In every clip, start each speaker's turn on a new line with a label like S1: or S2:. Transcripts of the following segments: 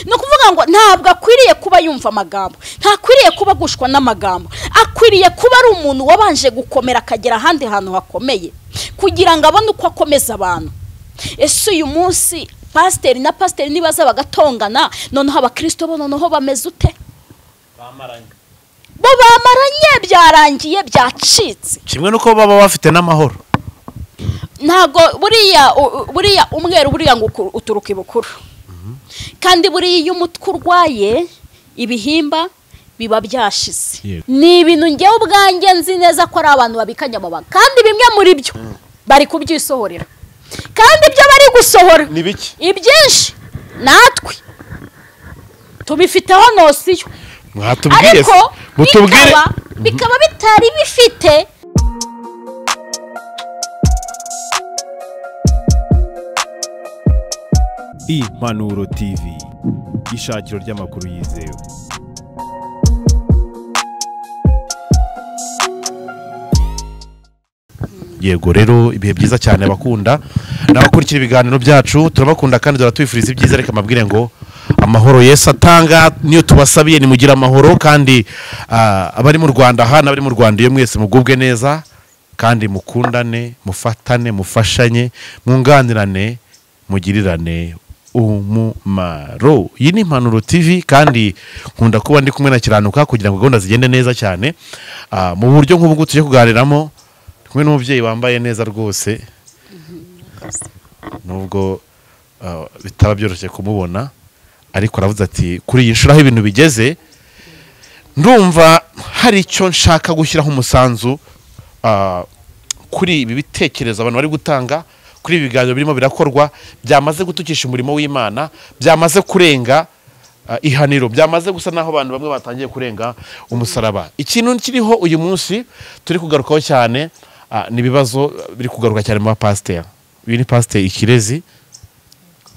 S1: Ni ukuvuga ngo ntabwo akwiriye kuba yumva amagambo, ntakwiriye kuba agushwa n'amagambo, akwiriye kuba ari umuntu wabanje gukomera akagera ahandi hantu hakomeye kugira ngo abone uko akomeza abantu. Ese uyu munsi pasiteri na pasiteri nibaza bagatongana, noneho abakristo bo noneho bameze ute? Bo bamaranye, byarangiye, byacitse.
S2: Kimwe nuko baba bafite n'amahoro.
S1: Ntabwo buriya umweru buriya ngo uturuka ibukuru. Kandi buriya iyo umutwe urwaye ibihimba biba byashize. Ni ibintu ngewe ubwanjye nzi neza ko ari abantu babikanye amabanga, kandi bimwe muri byo bari kubyisohorera. Kandi ibyo bari gusohora
S2: ni biki?
S1: Ibyinshi natwe tubifiteho nosiyo.
S2: Mwatubwiye
S1: mutubwire, bikaba bitari bifite.
S3: Impanuro TV, ishakiro ry'amakuru yizewe.
S2: Yego rero ibihe byiza cyane abakunda n'abakurikira ibiganiro byacu, turabakunda kandi turatwifuriza ibyiza. Reka mabwire ngo amahoro Yesu atanga niyo tubasabiye, nimugira amahoro. Kandi abari mu Rwanda aha n'abari mu Rwanda iyo mwese mugubwe neza, kandi mukundane, mufatane, mufashanye, mwunganirane, mugirirane umumaro. Iyi ni Impanuro TV, kandi nkunda kuba ndi kumwe na Kiranuka kugira ngo gahunda zigende neza cyane. Mu buryo nk'ubu tujye kuganiramo kumwe n'umubyeyi wambaye neza rwose, nubwo bitaba byoroshye kumubona, ariko aravuze ati kuri iyi nshuro aho ibintu bigeze ndumva hari icyo nshaka gushyiraho umusanzu kuri ibi bitekerezo abantu bari gutanga, kuri ibi biganiro birimo birakorwa byamaze gutukisha umurimo w'Imana, byamaze kurenga ihaniro, byamaze gusa naho abantu bamwe batangiye kurenga umusaraba. Ikintu kiriho uyu munsi turi kugarukaho cyane ni ibibazo biri kugaruka cyane mu bapasiteri. Uyu ni Pasiteri Ikirezi,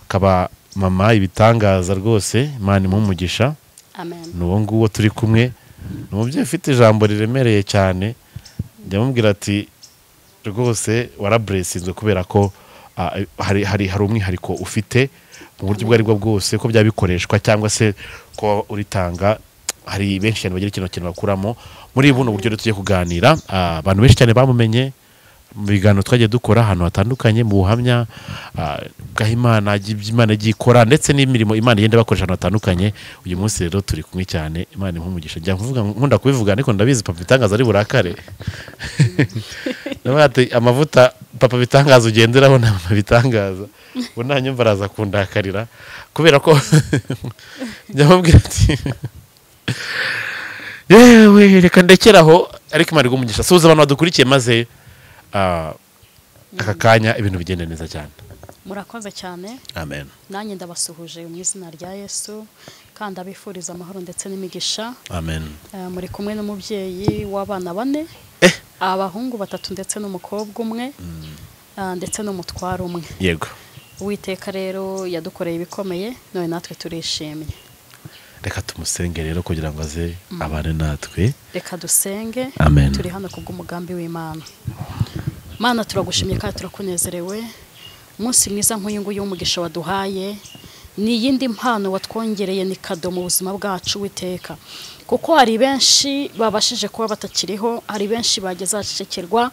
S2: akaba mama ibitangaza rwose, Imana imuhe umugisha.
S1: Amen.
S2: N'uwo nguwo turi kumwe ni umubyeyi ufite ijambo riremereye cyane. Ndamubwira ati rwose waraburesinzwe kubera ko hari umwihariko ufite mu buryo ubwo aribwo bwose, ko byabikoreshwa cyangwa se ko uritanga. Hari benshi cyane bagira ikintu kintu bakuramo muri buno buryo tugiye kuganira. Abantu benshi cyane bamumenye mu biganiro twagiye dukora ahantu hatandukanye, mu buhamya bwa Imana, Imana igikora ndetse n'imirimo Imana igenda bakoresha ahantu hatandukanye. Uyu munsi rero turi kumwe cyane, Imana imuhe umugisha. Njya kuvuga nkunda kubivuga ariko ndabizi Papa Bitangaza ari burakare. Nabati amavuta Papa Bitangaza ugenderaho na Mama Bitangaza, ubu ntanyumva araza kundakarira kubera ko njya mubwira ati yewe reka ndekeraho, ariko Imana iguhe umugisha. Suhuza abantu badukurikiye maze aka kanya ibintu bigende neza cyane.
S1: Murakoze cyane.
S2: Amen.
S1: Nanjye ndabasuhuje mu izina rya Yesu, kandi abifuriza amahoro ndetse n'imigisha.
S2: Amen.
S1: Muri kumwe n'umubyeyi w'abana bane, abahungu batatu ndetse n'umukobwa umwe, ndetse n'umutwaro umwe.
S2: Yego.
S1: Uwiteka rero yadukoreye ibikomeye, none natwe turishimye.
S2: Reka tumusenge rero kugira ngo aze abane natwe.
S1: Reka dusenge.
S2: Amen.
S1: Turi hano kubw'umugambi w'Imana. Mana turagushimye kandi turakunezerewe. Umunsi mwiza nk'uyu nguyu w'umugisha waduhaye, ni iyindi mpano watwongereye, ni kado mu buzima bwacu Uwiteka. Kuko hari benshi babashije kuba batakiriho, hari benshi bageze ahacecekerwa.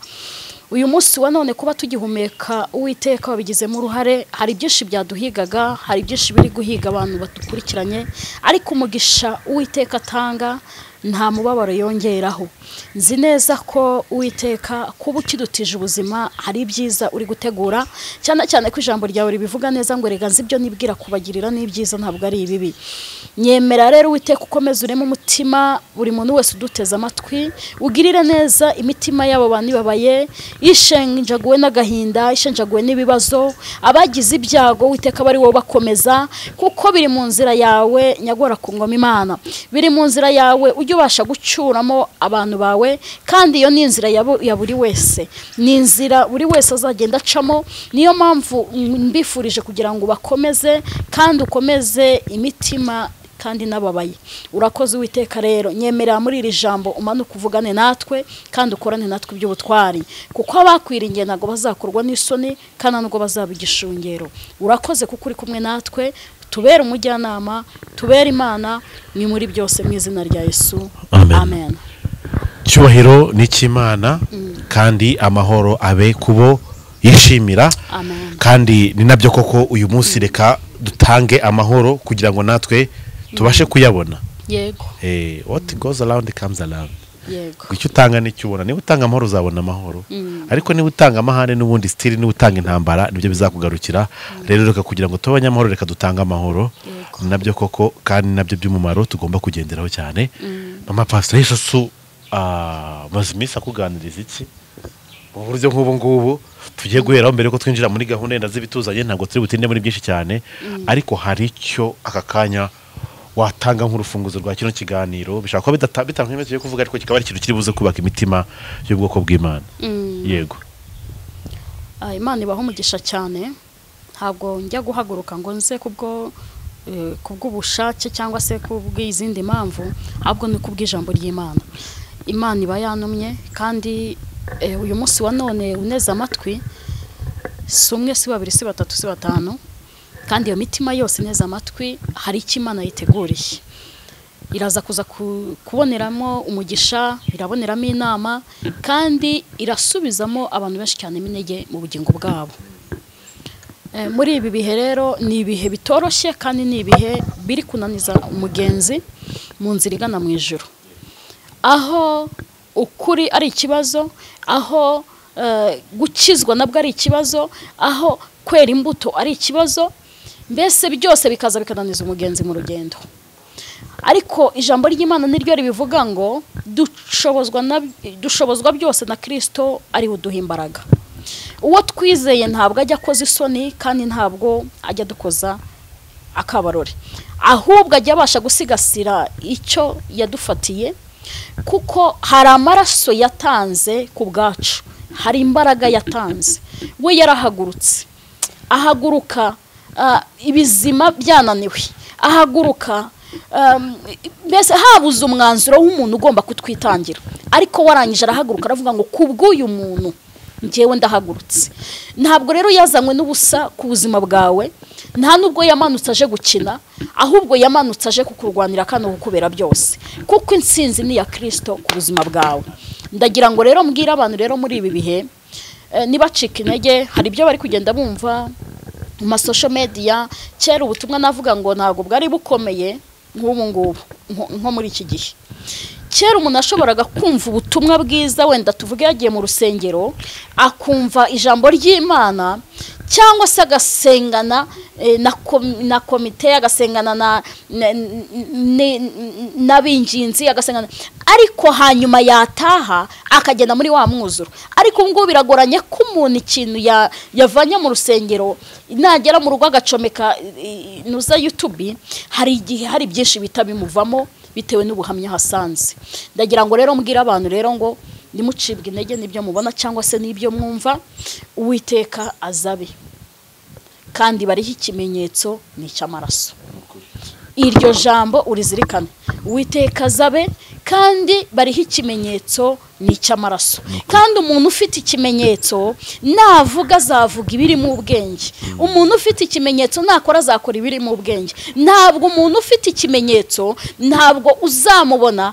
S1: Uyu munsi wa none kuba tugihumeka Uwiteka wabigizemo uruhare. Hari byinshi byaduhigaga, hari byinshi biri guhiga abantu batukurikiranye, ariko umugisha Uwiteka atanga nta mubabaro yongeraho. Nzi neza ko Uwiteka kuba ukidutije ubuzima hari ibyiza uri gutegura, cyane cyane ko ijambo ryawe ribivuga neza ngo rega nzi ibyo nibwira kubagirira n'ibyiza ntabwo ari ibibi. Nyemera rero Uwiteka ukomeze ureme umutima buri muntu wese uduteze amatwi, ugirire neza imitima yabo bantu babaye, ishenjaguwe n'agahinda, ishenjaguwe n'ibibazo, abagize ibyago Uwiteka bari wowe bakomeza, kuko biri mu nzira yawe nyagora ku ngoma Imana, biri mu nzira yawe ujye ubasha gucyuramo abantu bawe, kandi iyo ni inzira ya buri wese, ni inzira buri wese azagenda acamo. Niyo mpamvu mbifurije kugira ngo bakomeze kandi ukomeze imitima kandi nababaye. Urakoze Uwiteka rero, nyemerera muri iri jambo umanuke uvugane natwe kandi ukorane natwe iby'ubutwari, kuko abakwiringiye ntabwo bazakorwa n'isoni kandi nubwo bazaba igishungero. Urakoze kuko uri kumwe natwe, Tubere umujyanama, tubere Imana ni muri byose mu izina rya Yesu.
S2: Amen.
S1: Amen.
S2: Cyubahiro ni cy'Imana kandi amahoro abe kubo yishimira.
S1: Amen.
S2: Kandi ni nabyo koko uyu munsi reka dutange amahoro kugira ngo natwe tubashe kuyabona.
S1: Yego.
S2: What goes around comes around.
S1: Yego.
S2: Icyo utanga nicyo ubona. Niba utanga amahoro uzabona amahoro. Ariko niba utanga amahane n'ubundi stili, niba utanga intambara nibyo bizakugarukira. Rero reka kugira ngo tube abanyamahoro reka dutange amahoro. Nabyo koko kandi nabyo by'umumaro tugomba kugenderaho cyane. Mama Pastor Yesu maze iminsi akuganiriza iki mu buryo nk'ubu ngubu tugiye guheraho mbere ko twinjira muri gahunda yenda z'ibituzanye, ntabwo turi butinde muri byinshi cyane, ariko hari icyo aka kanya watanga nk'urufunguzo rwa kino kiganiro bishaka kuba bitanga nk'ibyo kuvuga, ariko kikaba ari ikintu kiri buze kubaka imitima y'ubwoko bw'Imana. Yego.
S1: Imana ibaho umugisha cyane. Ntabwo njya guhaguruka ngo nze kubwo kubw'ubushake cyangwa se kubw'izindi mpamvu, ahubwo ni kubw'ijambo ry'Imana. Imana iba yanumye kandi uyu munsi wa none uneze amatwi, si umwe si babiri si batatu si batanu, kandi iyo mitima yose neza amatwi hari icyo Imana yiteguriye. Iraza kuza kuboneramo umugisha, iraboneramo inama, kandi irasubizamo abantu benshi cyane iminege mu bugingo bwabo. Muri ibi bihe rero ni ibihe bitoroshye kandi ni ibihe biri kunaniza umugenzi mu nzira igana mu ijuru, aho ukuri ari ikibazo, aho gukizwa nabwo ari ikibazo, aho kwera imbuto ari ikibazo, mbese byose bikaza bikananiza umugenzi mu rugendo. Ariko ijambo ry'Imana niryo ribivuga ngo dushobozwa byose na Kristo ari uduha imbaraga. Uwo twizeye ntabwo ajya akoza isoni kandi ntabwo ajya dukoza akabarore, ahubwo ajya abasha gusigasira icyo yadufatiye, kuko hari amaraso yatanze ku bwacu, hari imbaraga yatanze. We yarahagurutse, ahaguruka ibizima byananiwe, ahaguruka mbese habuze umwanzuro w'umuntu ugomba kutwitangira, ariko warangije arahaguruka aravuga ngo kubw'uyu muntu njyewe ndahagurutse. Ntabwo rero yazanywe n'ubusa ku buzima bwawe, nta nubwo yamanutse aje gukina, ahubwo yamanutse aje kukurwanira kandi kukubera byose, kuko intsinzi ni ya Kristo ku buzima bwawe. Ndagira ngo rero mbwira abantu rero muri ibi bihe nibacika intege, hari ibyo bari kugenda bumva mu ma social media. Kera ubutumwa navuga ngo ntabwo bwari bukomeye nk'ubu ngubu nko muri iki gihe. Kera umuntu ashoboraga kumva ubutumwa bwiza, wenda tuvuge yagiye mu rusengero akumva ijambo ry'Imana, cyangwa se agasengana na komite, agasengana n'abinginzi, agasengana, ariko hanyuma yataha akagenda muri wa mwuzuro. Ariko ubu ngubu biragoranye ko umuntu ikintu yavanye mu rusengero nagera mu rugo agacomeka nuza YouTube, hari igihe hari byinshi bitabimuvamo bitewe n'ubuhamya hasanze. Ndagira ngo rero mbwira abantu rero ngo nimucibwe intege n'ibyo mubona cyangwa se n'ibyo mwumva, Uwiteka azabe, kandi bariho ikimenyetso ni icy'amaraso. Iryo jambo urizirikane, Uwiteka azabe kandi bariho ikimenyetso ni icy'amaraso. Kandi umuntu ufite ikimenyetso navuga azavuga ibiri mu ubwenge, umuntu ufite ikimenyetso nakora azakora ibiri mu ubwenge. Ntabwo umuntu ufite ikimenyetso ntabwo uzamubona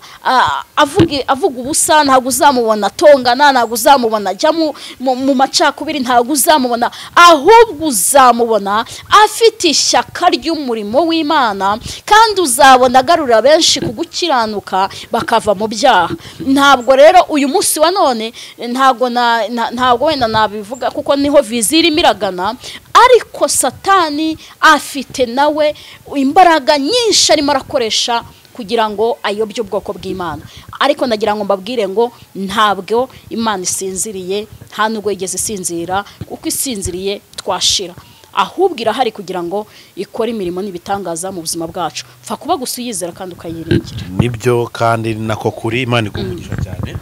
S1: avuga ubusa, ntabwo uzamubona atongana, ntabwo uzamubona ajya mu macakubiri, ntabwo uzamubona, ahubwo uzamubona afite ishyaka ry'umurimo w'Imana, kandi uzabona agarurira benshi kugukiranuka bakava mu byaha. Ntabwo rero uyu munsi wa none ntabwo wenda nabivuga kuko niho viziri miragana, ariko Satani afite nawe imbaraga nyinshi arimo arakoresha kugira ngo ayobye ubwoko bw'Imana. Ariko ndagira ngo mbabwire ngo ntabwo Imana isinziriye, nta nubwo yigeze isinzira, kuko isinziriye twashira, ahubwo irahari kugira ngo ikore imirimo n'ibitangaza mu buzima bwacu. Pfa kuba gusa uyizera kandi ukayiringira.
S2: Nibyo kandi nako kuri Imana iguha cyane.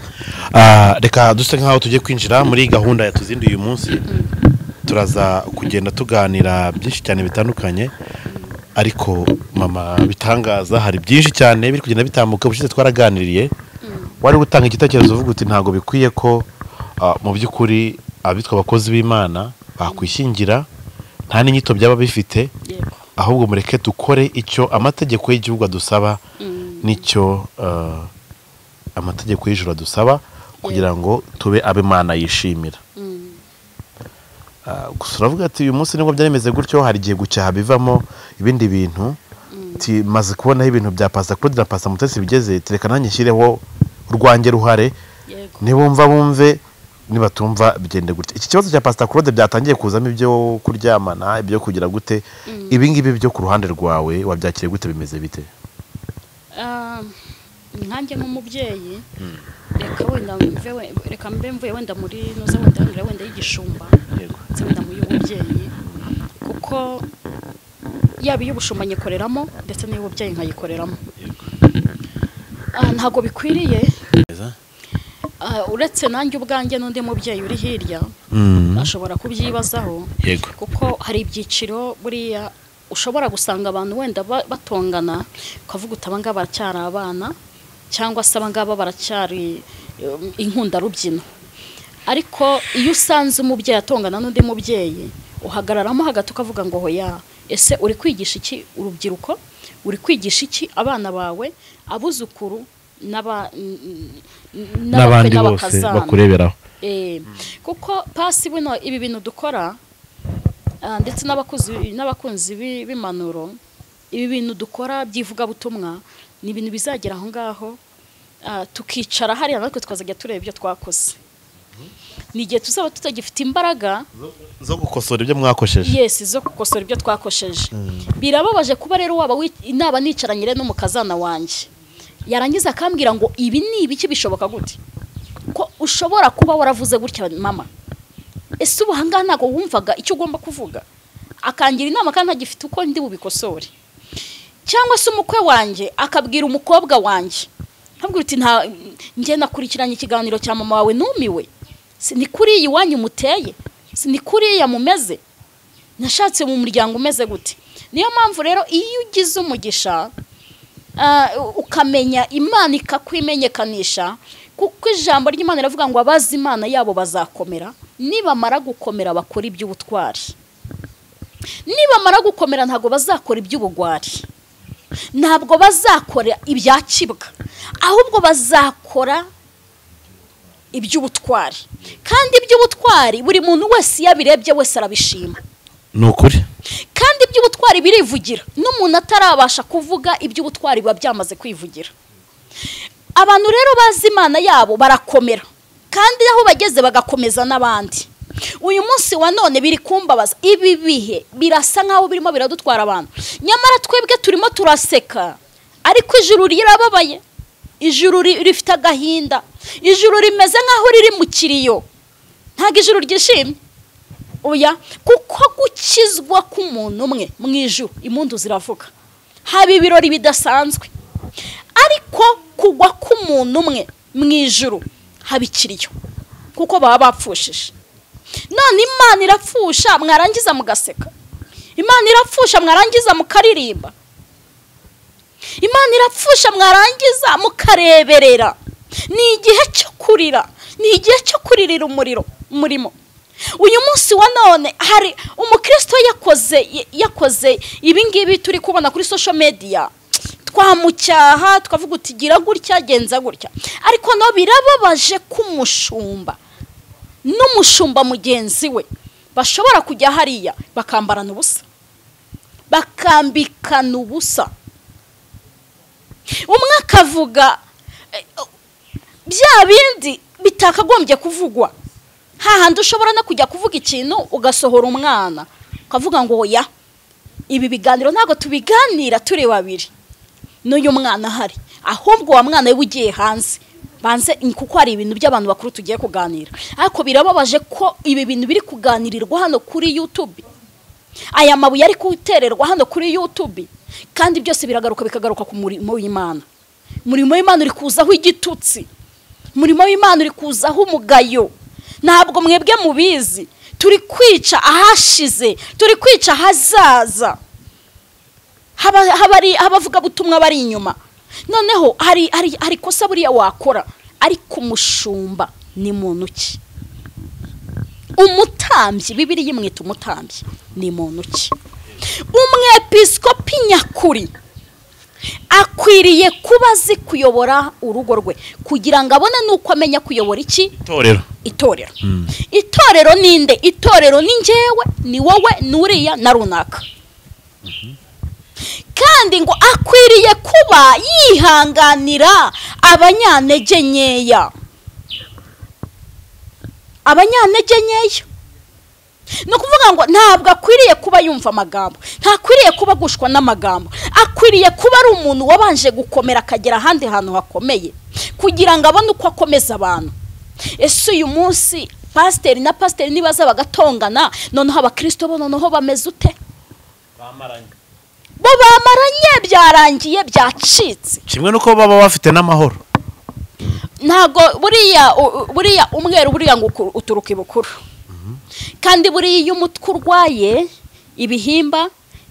S2: Reka duse nkaho tujye kwinjira muri gahunda yatuzinduye uyu munsi. Turaza kugenda tuganira byinshi cyane bitandukanye, ariko mama bitangaza hari byinshi cyane biri kugenda bitambuka. Ubushize twaraganiriye, wari gutanga igitekerezo uvuga uti ntabwo bikwiye ko mu by'ukuri abitwa abakozi b'Imana bakwishingira, nta n'inyito byaba bifite. Ahubwo mureke dukore icyo amategeko y'igihugu adusaba n'icyo amategeko y'ijuru adusaba kugira ngo tube ab'Imana yishimira. Gusa uravuga ati uyu munsi nibwo byaremeze gutyo, hari igihe gucyaha bivamo ibindi bintu. Maze kubonaho ibintu bya Pastor Claude na Pastor Mutesi bigeze, tereka nanjye nshyireho urwanjye ruhare, nibumva bumve, nibatumva bigende gute. Iki kibazo cya Pastor Claude byatangiye kuzamo ibyo kuryamana, ibyo kugira gute, ibi ngibi byo ku ruhande rwawe wabyakiriye gute, bimeze bite?
S1: Nkanjye nk'umubyeyi, reka mbe mvuye wenda muri noza wenda wenda y'igishumba, wenda mu y'ububyeyi, kuko yaba iy'ubushumba nyikoreramo ndetse n'iy'ububyeyi nkayikoreramo. Ntabwo bikwiriye, uretse nanjye ubwanjye n'undi mubyeyi uri hirya ashobora kubyibazaho, kuko hari ibyiciro buriya ushobora gusanga abantu wenda batongana ukavuga uti aba ngaba baracyari abana cyangwa se aba ngaba baracyari inkundarubyino. Ariko iyo usanze umubyeyi atongana n'undi mubyeyi, uhagararamo hagati ukavuga ngo hoya, ese uri kwigisha iki urubyiruko, uri kwigisha iki abana bawe, abuzukuru
S2: n'abandi bose bakureberaho?
S1: Kuko pasi buno ibi bintu dukora ndetse n'abakunzi b'impanuro, ibi bintu dukora by'ivugabutumwa ni ibintu bizagera aho ngaho tukicara hariya natwe twazajya tureba ibyo twakoze. Ni igihe tuzaba tutagifite imbaraga
S2: zo gukosora ibyo mwakosheje.
S1: Yes, zo gukosora ibyo twakosheje. Birababaje kuba rero waba naba nicaranye rero n'umukazana wanjye, yarangiza akambwira ngo ibi ni ibiki, bishoboka gute ko ushobora kuba waravuze gutya mama, ese ubu ahangaha ntabwo wumvaga icyo ugomba kuvuga? Akangira inama kandi ntagifite uko ndi bubikosore. Cyangwa se umukwe wanjye akabwira umukobwa wanjye, nkabwira uti nta njye nakurikiranye ikiganiro cya mama wawe numiwe, ni kuri iyi wanyu muteye, ni kuri ya mumeze, nashatse mu muryango umeze gute. Niyo mpamvu rero iyo ugize umugisha ukamenya Imana ikakwimenyekanisha, kuko ijambo ry'Imana riravuga ngo abazi Imana yabo bazakomera, nibamara gukomera bakora iby'ubutwari, nibamara gukomera ntabwo bazakora iby'ubugwari, ntabwo bazakora ibya kibwa, ahubwo bazakora iby'ubutwari. Kandi iby'ubutwari buri muntu wese yabirebye wese arabishima.
S2: Ni ukuri.
S1: Kandi iby'ubutwari birivugira, n'umuntu atarabasha kuvuga iby'ubutwari biba byamaze kwivugira. Abantu rero bazi Imana yabo barakomera, kandi aho bageze bagakomeza n'abandi. Uyu munsi wa none biri kumbabaza, ibi bihe birasa nkaho birimo biradutwara abantu, nyamara twebwe turimo turaseka, ariko ijuru rirababaye, ijuru rifite agahinda, ijuru rimeze nkaho riri mu kiriyo, ntabwo ijuru ryishimye. Oya, kuko gukizwa k'umuntu umwe mu ijuru impundu ziravuga, haba ibirori bidasanzwe, ariko kugwa k'umuntu umwe mu ijuru haba ikiriyo, kuko baba bapfushije. None Imana irapfusha mwarangiza mugaseka, Imana irapfusha mwarangiza mukaririmba, Imana irapfusha mwarangiza mukareberera. Ni igihe cyo kurira, ni igihe cyo kuririra umurimo. Uyu munsi wa none hari umukristo yakoze ibi ngibi turi kubona kuri social media, twamucyaha tukavuga uti gira gutya, genza gutya, ariko no birababaje kumushumba n'umushumba mugenzi we bashobora kujya hariya bakambarana ubusa, bakambikana ubusa. Umwe akavuga bya bindi bitakagombye kuvugwa, hahandi ushobora no kujya kuvuga ikintu ugasohora umwana ukavuga ngo oya, ibi biganiro ntabwo tubiganira turi babiri n'uyu mwana ahari, ahubwo wa mwana we ugiye hanze banze, kuko hari ibintu by'abantu bakuru tugiye kuganira. Ariko birababaje ko ibi bintu biri kuganirirwa hano kuri YouTube, aya mabuye ari gutererwa hano kuri YouTube, kandi byose biragaruka bikagaruka ku murimo w'Imana. Umurimo w'Imana uri kuzaho igitutsi, umurimo w'Imana uri kuzaho umugayo. Ntabwo mwebwe mubizi, turi kwica ahashize, turi kwica ahazaza. Abavuga butumwa bari inyuma. Noneho hari kosa buriya wakora, ariko umushumba ni muntu ki? Umutambyi, Bibiliya imwita umutambyi, ni muntu ki? Umwepiskopi nyakuri akwiriye kuba azi kuyobora urugo rwe kugira ngo abone nuko amenya kuyobora iki
S2: itorero.
S1: Itorero. Itorero ninde? Itorero ni njyewe, ni wowe, nuriya na runaka. Kandi ngo akwiriye kuba yihanganira abanyantege nkeya. Abanyantege nkeya. Ni ukuvuga ngo ntabwo akwiriye kuba yumva amagambo, ntakwiriye kuba agushwa n'amagambo, akwiriye kuba ari umuntu wabanje gukomera akagera ahandi hantu hakomeye kugira ngo abone uko akomeza abantu. Ese uyu munsi pasiteri na pasiteri nibaza bagatongana, noneho abakristo bo noneho bameze ute? Bo bamaranye, byarangiye, byacitse.
S2: Kimwe nuko baba bafite n'amahoro.
S1: Ntabwo buriya umweru buriya ngo uturuka ibukuru. Kandi buriya iyo umutwe urwaye ibihimba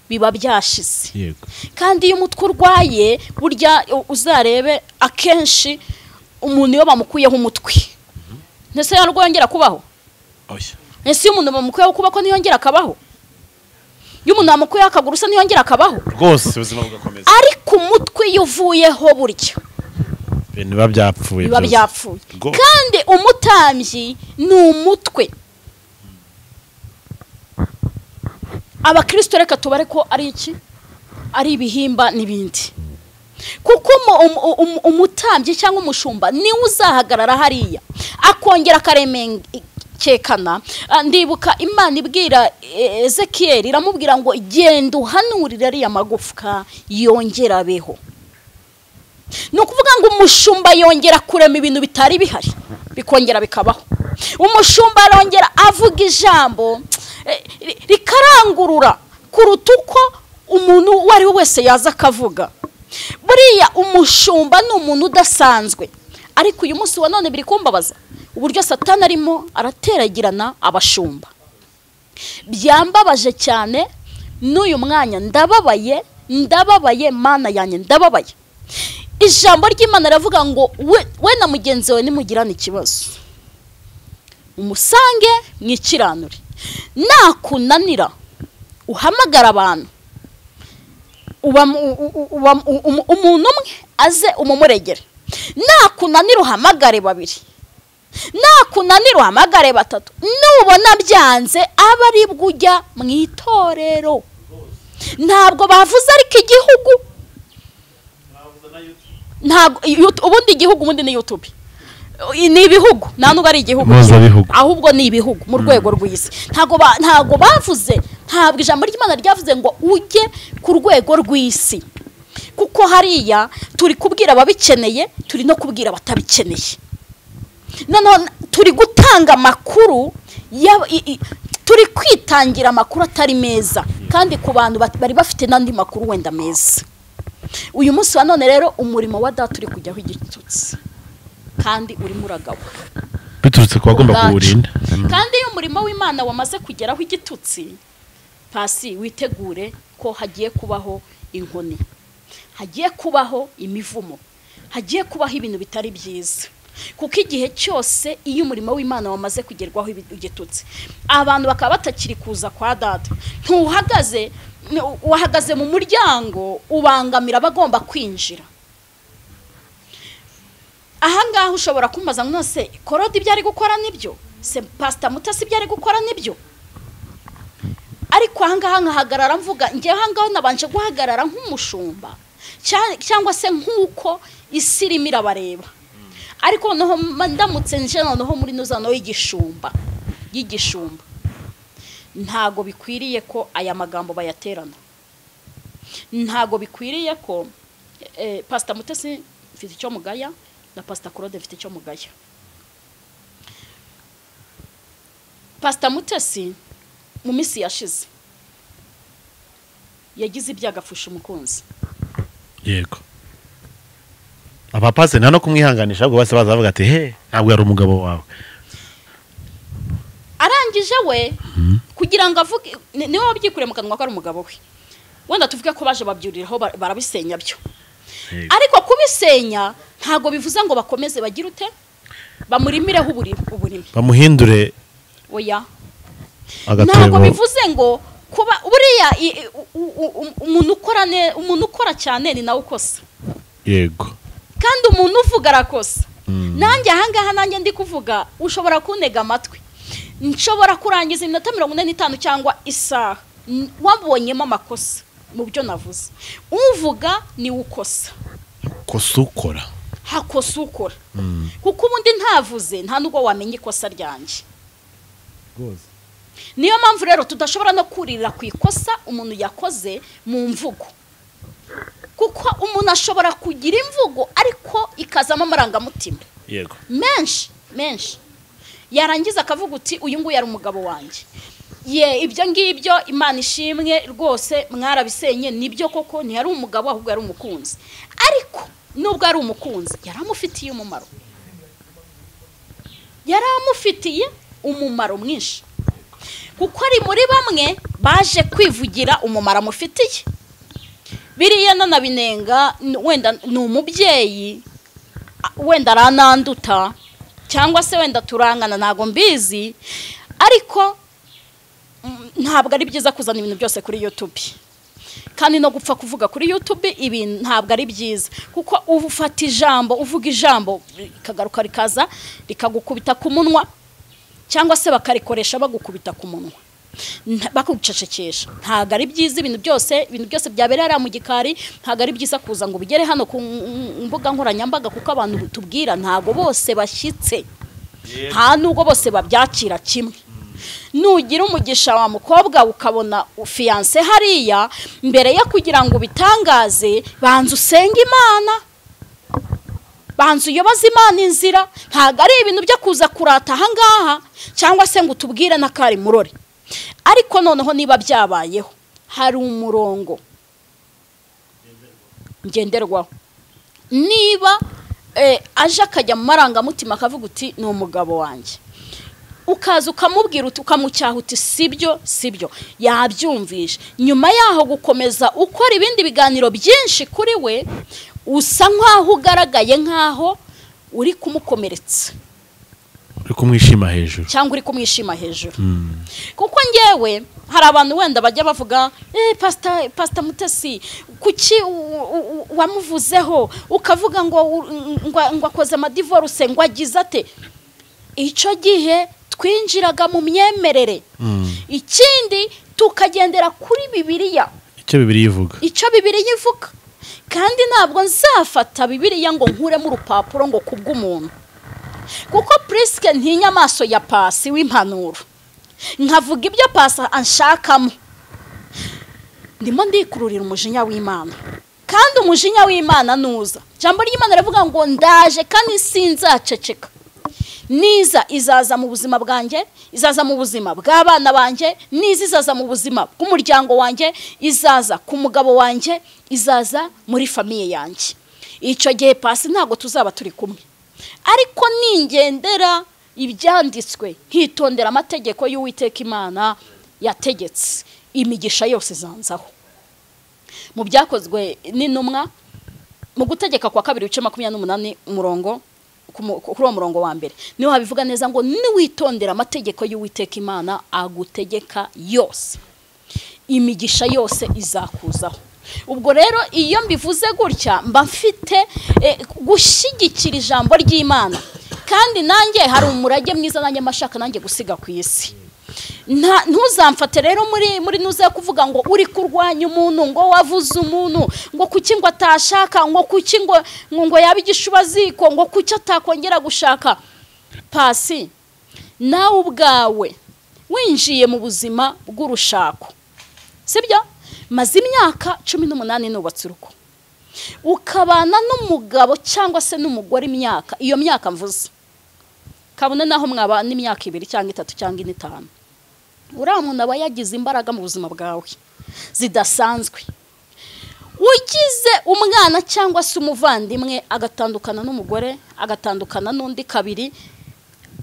S1: biba byashize. Kandi iyo umutwe urwaye burya uzarebe akenshi umuntu iyo bamukuyeho umutwe, ntese yarwongera kubaho? Ese iyo umuntu bamukuyeho kubako ntiyongera akabaho? Iyo umuntu bamukuyeho akaguru se ntiyongera akabaho?
S2: Rwose ubuzima bugakomeza.
S1: Ariko umutwe iyo uvuyeho burya
S2: biba byapfuye.
S1: Biba byapfuye. Kandi umutambyi ni umutwe. Abakristo reka tubare ko ari iki? Ari ibihimba n'ibindi. Kuko umutambyi cyangwa umushumba niwe uzahagarara hariya akongera akaremekekana. Ndibuka Imana ibwira Ezekiel, iramubwira ngo genda uhanurire ariya magufwa yongera abeho. Ni ukuvuga ngo umushumba yongera kurema ibintu bitari bihari bikongera bikabaho. Umushumba arongera avuga ijambo rikarangurura kuruta uko umuntu uwo ari we wese yaza akavuga. Buriya umushumba ni umuntu udasanzwe. Ariko uyu munsi wa none biri kumbabaza uburyo Satani arimo arateragirana abashumba. Byambabaje cyane n'uyu mwanya, ndababaye, ndababaye Mana yanjye, ndababaye. Ijambo ry'Imana riravuga ngo we na mugenzi wawe nimugirana ikibazo, umusange mwikiranure, nakunanira uhamagara abantu, umuntu umwe aze umumuregere, nakunanira uhamagare babiri, nakunanira uhamagare batatu, nubona byanze aba ari bwo ujya mu itorero. Ntabwo bavuze ariko igihugu, ntabwo ubundi igihugu ubundi ni YouTube, ni ibihugu, nta nubwo ari igihugu ahubwo ni ibihugu mu rwego rw'isi. Ntabwo bavuze, ntabwo ijambo ry'Imana ryavuze ngo ujye ku rwego rw'isi, kuko hariya turi kubwira ababikeneye, turi no kubwira abatabikeneye. Noneho turi gutanga amakuru, turi kwitangira amakuru atari meza, kandi ku bantu bari bafite n'andi makuru wenda meza. Uyu munsi wa none rero umurimo wa data uri kujyaho igitutsi kandi urimo uragawa
S2: biturutse ku bagomba kuwurinda.
S1: Kandi iyo umurimo w'Imana wamaze kugeraho igitutsi, pasi witegure ko hagiye kubaho inkoni, hagiye kubaho imivumo, hagiye kubaho ibintu bitari byiza. Kuko igihe cyose iyo umurimo w'Imana wamaze kugerwaho igitutsi, abantu bakaba batakiri kuza kwa data, ntuhagaze, wahagaze mu muryango ubangamira abagomba kwinjira. Ahangaha ushobora kumbaza ngo nose Korodi ibyo ari gukora nibyo? Se Pastor Mutasi ibyo ari gukora nibyo? Ariko ahangaha nkahagarara mvuga, ngewe ahangaha nabanje guhagarara nk'umushumba cyangwa se nk'uko isi irimo irabareba. Ariko noneho ndamutse nje noneho muri nuzano y'igishumba, ntago bikwiriye ko aya magambo bayaterana. Ntago bikwiriye ko Pastor Mutesi mfite icyo mugaya na Pastor Claude mfite icyo mugaya. Pastor Mutesi mu minsi yashize yagize ibyago apfusha umukunzi.
S2: Yego. Abapasiteri nta no kumwihanganisha, ahubwo bose baza bavuga ati he ntabwo yari umugabo wawe.
S1: Arangije we kugira ngo avuge, niwe wabyikuriye mu kanwa ko ari umugabo we. Wenda tuvuge ko baje babyuriraho barabisenya byo. Ariko kubisenya ntago bivuze ngo bakomeze bagire ute, bamurimireho uburimi,
S2: bamuhindure.
S1: Oya, ntago bivuze ngo Kuba buriya umuntu ukora cyane ni nawe ukosa.
S2: Yego.
S1: Kandi umuntu uvuga arakosa. Nanjye ahangaha nanjye ndi kuvuga ushobora kuntega amatwi, nshobora kurangiza iminota 45 cyangwa isaha wabonyemo amakosa mu byo navuze. Uvuga ni ukosa.
S2: Kosa ukora.
S1: Hakosa ukora. Kuko ubundi ntavuze nta nubwo wamenya ikosa ryanjye.
S2: Rwose.
S1: Niyo mpamvu rero tudashobora no kurira ku ikosa umuntu yakoze mu mvugo. Kuko umuntu ashobora kugira imvugo ariko ikazamo amarangamutima.
S2: Yego.
S1: Menshi menshi. Yarangiza akavuga uti uyu nguyu yari umugabo wanjye. Ye ibyo ngibyo Imana ishimwe rwose mwarabisenye, nibyo koko ntiyari umugabo ahubwo yari umukunzi. Ariko nubwo ari umukunzi yaramufitiye umumaro. Yaramufitiye umumaro mwinshi. Kuko ari muri bamwe baje kwivugira umumaro amufitiye. Biriya nanabinenga wenda ni umubyeyi, wenda arananduta cyangwa se wenda turangana ntago mbizi, ariko ntabwo ari byiza kuzana ibintu byose kuri YouTube. Kandi no gupfa kuvuga kuri YouTube ibintu ntabwo ari byiza, kuko ufata ijambo uvuga ijambo rikagaruka rikaza rikagukubita ku munwa, cyangwa se bakarikoresha bagukubita ku munwa bakucecekesha. Ntabwo ari byiza ibintu byose byaberera mu gikari, ntabwo ari byiza kuza ngo bigere hano ku mbuga nkoranyambaga, kuko abantu tubwira ntabwo bose bashyitse, nta nubwo bose babyakira kimwe. Nugira umugisha wa mukobwa ukabona fiancé hariya, mbere yo kugira ngo bitangaze banza usenge Imana, banza uyoboze Imana inzira. Ntabwo ari ibintu byo kuza kurata ahangaha cyangwa se ngo utubwire n'akari murore. Ariko noneho niba byabayeho hari umurongo ngenderwaho. Niba aje akajya mu marangamutima akavuga uti ni umugabo wanjye, ukaza ukamubwira uti ukamucyaha uti sibyo sibyo, yabyumvishe. Nyuma yaho gukomeza ukora ibindi biganiro byinshi kuri we, usa nkaho ugaragaye nkaho uri kumukomeretsa,
S2: uri kumwishima hejuru
S1: cyangwa uri kumwishima hejuru. Kuko ngewe hari abantu wenda bajya bavuga Pastor Mutesi kuki wamuvuzeho ukavuga ngo ngo akoze amadivorce ngo agize ate. Icyo gihe twinjiraga mu myemerere. Ikindi tukagendera kuri Bibiliya,
S2: icyo Bibiliya ivuga,
S1: icyo Bibiliya ivuga. Kandi ntabwo nzafata Bibiliya ngo nkuremo urupapuro ngo kubw'umuntu, kuko Priske ntinya amaso ya Pasi w'impanuro, nkavuga ibyo Pasi anshakamo, ndimo ndikururira umujinya w'Imana. Kandi umujinya w'Imana nuza, ijambo ry'Imana rivuga ngo ndaje kandi sinzaceceka. Niza izaza mu buzima bwanjye, izaza mu buzima bw'abana banjye, niza izaza mu buzima bw'umuryango wanjye, izaza ku mugabo wanjye, izaza muri famiye yanjye. Icyo gihe Pasi ntabwo tuzaba turi kumwe. Ariko ningendera ibyanditswe, nkitondera amategeko y'Uwiteka Imana yategetse, imigisha yose izanzaho. Mu byakozwe n'intumwa, mu gutegeka kwa kabiri ibice 28 umurongo kuri uwo murongo wa mbere, niho habivuga neza ngo niwitondera amategeko y'Uwiteka Imana agutegeka yose, imigisha yose izakuzaho. Ubwo rero iyo mbivuze gutya mba mfite gushyigikira ijambo ry'Imana. Kandi nanjye hari umurage mwiza nanjye mashaka nanjye gusiga ku isi. Ntuzamfate rero muri nuze kuvuga ngo uri kurwanya umuntu, ngo wavuze umuntu, ngo kuki ngo atashaka, ngo kuki ngo yaba igishubaziko, ngo kuki atakongera gushaka. Pasi nawe ubwawe winjiye mu buzima bw'urushako, sibyo? Maze imyaka 18 nubatse urugo, ukabana n'umugabo cyangwa se n'umugore imyaka, iyo myaka mvuze kabone naho mwabana imyaka 2 cyangwa 3 cyangwa 5, uriya muntu aba yagize imbaraga mu buzima bwawe zidasanzwe. Ugize umwana cyangwa se umuvandimwe agatandukana n'umugore, agatandukana n'undi kabiri,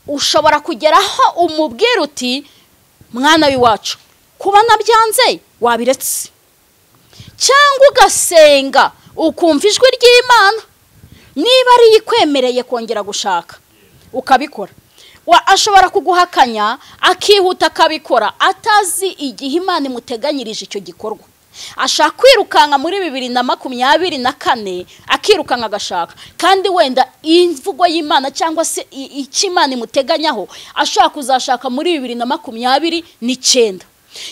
S1: ushobora kugeraho umubwira uti mwana w'iwacu kuba nabyanze wabiretse, cyangwa ugasenga ukumva ijwi ry'Imana niba ari ikwemereye kongera gushaka ukabikora. Ashobora kuguhakanya akihuta akabikora atazi igihe Imana imuteganyirije icyo gikorwa. Ashaka kwirukanka muri 2024 akirukanka agashaka, kandi wenda imvugo y'Imana cyangwa se icyo Imana imuteganyaho ashaka kuzashaka muri 2029.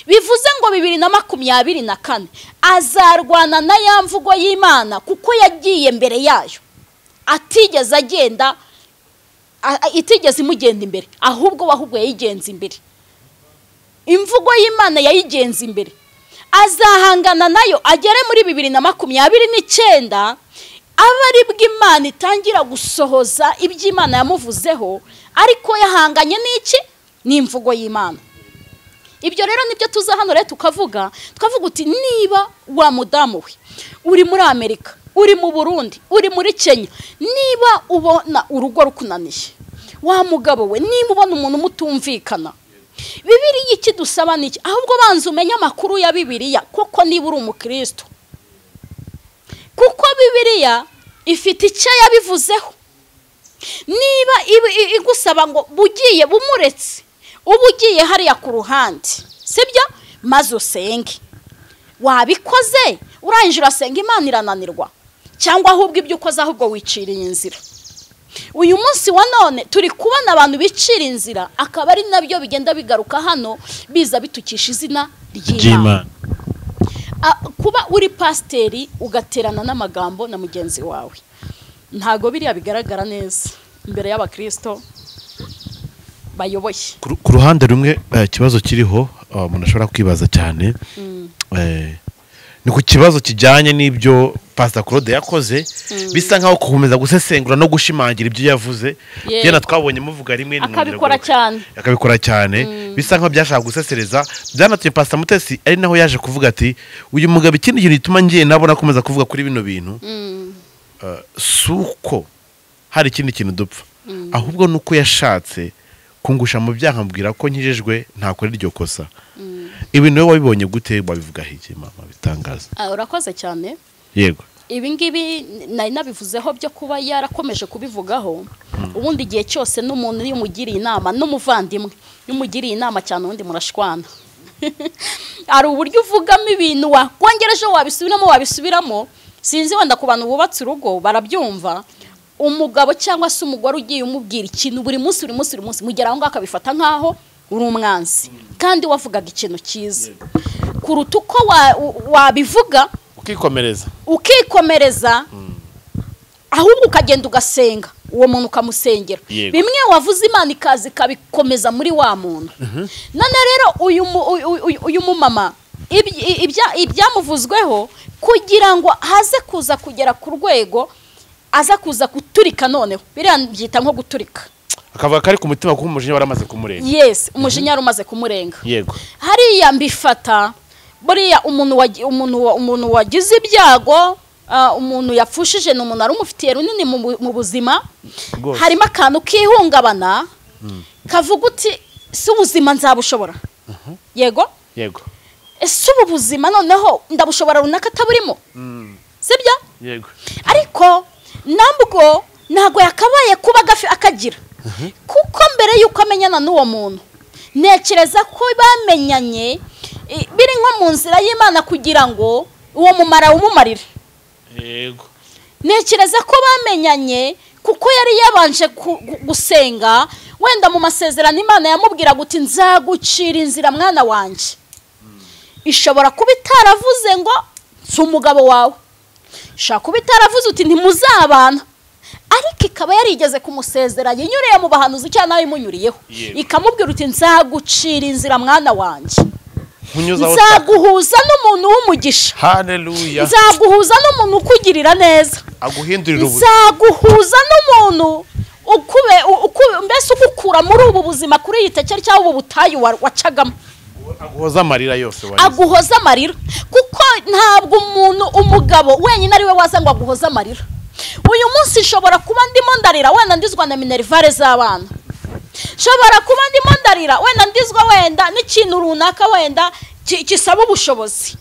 S1: Bivuze ngo 2024 azarwana na ya mvugo y'Imana kuko yagiye mbere yayo, atigeze agenda, itigeze imugenda imbere, ahubwo yayigenza imbere. Imvugo y'Imana yayigenza imbere, azahangana nayo agere muri 2029, aba ari bw'Imana itangira gusohoza iby'Imana yamuvuzeho, ariko yahanganye n'iki? N'imvugo y'Imana. Ibyo rero nibyo tuza hano rero tukavuga uti niba wa mudamu we uri muri Amerika, uri mu Burundi, uri muri Kenya, niba ubona urugo rukunaniye, wa mugabo we, niba ubona umuntu mutumvikana, Bibiliya iki dusaba niki? Ahubwo banza umenye amakuru ya Bibiliya koko niba uri umukristo, kuko Bibiliya ifite icyo yabivuzeho. Niba igusaba ngo bugiye bumuretse, uba ugiye hariya ku ruhande, sibyo? Maze usenge. Wabikoze urangije urasenga Imana irananirwa, cyangwa ahubwo ibyo ukoze ahubwo wiciriye inzira. Uyu munsi wa none turi kubona abantu bicira inzira, akaba ari nabyo bigenda bigaruka hano biza bitukisha izina ry'Imana. Kuba uri pasiteri ugaterana n'amagambo na mugenzi wawe, ntago biriya bigaragara neza imbere y'abakristo bayoboye.
S2: Ku ruhande rumwe ikibazo kiriho umuntu ashobora kwibaza cyane, ni ku kibazo kijyanye n'ibyo Pastor Claude yakoze, bisa nkaho gukomeza gusesengura no gushimangira ibyo yavuze. Yena twabonye muvuga rimwe akabikora cyane, bisa nkaho byashaka gusesereza. Byanatumye Pastor Mutesi ari naho yaje kuvuga ati uyu mugabo ikindi kintu gituma ngiye nabona akomeza kuvuga kuri bino bintu, suko hari ikindi kintu dupfa, ahubwo nuko yashatse kungusha mu byaha mbwira ko nkijejwe ntakora iryo kosa. Ibintu wowe wabibonye gute? Wabivuga iki mama bitangaza?
S1: Urakoze cyane.
S2: Yego,
S1: ibi ngibi nari nabivuzeho byo kuba yarakomeje kubivugaho. Ubundi igihe cyose n'umuntu iyo umugiriye inama, n'umuvandimwe iyo umugiriye inama cyane, ubundi murashwana. Hari uburyo uvugamo ibintu wakongera ejo wabisubiramo. Sinzi wenda ku bantu bubatse urugo barabyumva, umugabo cyangwa se umugore ugiye umubwira ikintu buri munsi buri munsi buri munsi, mugera aho ngaho akabifata nkaho uri umwanzi, kandi wavugaga ikintu cyiza kuruta uko wabivuga ukikomereza, ahubwo ukagenda ugasenga uwo muntu ukamusengera. Bimwe wavuze Imana ikaza ikabikomeza muri wa muntu. None rero uyu mumama ibyamuvuzweho kugira ngo haze kuza kugera ku rwego aza kuza guturika, noneho biriya byita nko guturika,
S2: akavuga kari ku mutima kuko umujinya waramaze kumurenga.
S1: Yes, umujinya warumaze kumurenga.
S2: Yego,
S1: hariya mbifata buriya umuntu wagize ibyago, umuntu yapfushije, ni umuntu arumufitiye runini mu buzima, harimo akantu kihungabana kavuga uti si ubuzima nzabushobora. Yego
S2: yego,
S1: ese ubu buzima noneho ndabushobora runaka ataburimo, sibyo?
S2: Yego,
S1: ariko nabwo ntago yakabaye kuba akagira, kuko mbere yuko amenyana n'uwo muntu ntekereza ko bamenyanye biri nko mu nzira y'Imana kugira ngo uwo mumara umumarire.
S2: Yego,
S1: ntekereza ko bamenyanye kuko yari yabanje gusenga, wenda mu masezerano Imana yamubwira guti nzagucira inzira mwana wanjye. Ishobora kuba itaravuze ngo si umugabo wawe, ishobora kuba itaravuze uti ntimuzabana, ariko ikaba yarigeze kumusezeranya inyuriye mu bahanuzi cyangwa nawe imunyuriyeho, ikamubwira uti nzagucira inzira mwana wanjye, nzaguhuza n'umuntu w'umugisha.
S2: Haleluya.
S1: Nzaguhuza n'umuntu ukugirira neza,
S2: aguhindurira ubuzima,
S1: nzaguhuza n'umuntu ukube mbese ugukura muri ubu buzima kuri iyi tekeri cyangwa ubu butayu wacagamo,
S2: aguhoza amarira yose warize,
S1: aguhoza amarira. Kuko ntabwo umuntu umugabo wenyine ari we waza ngo aguhoze amarira. Uyu munsi nshobora kuba ndimo ndarira wenda ndizwa na minerivare z'abana, nshobora kuba ndimo ndarira wenda ndizwa wenda n'ikintu runaka wenda kisaba ubushobozi,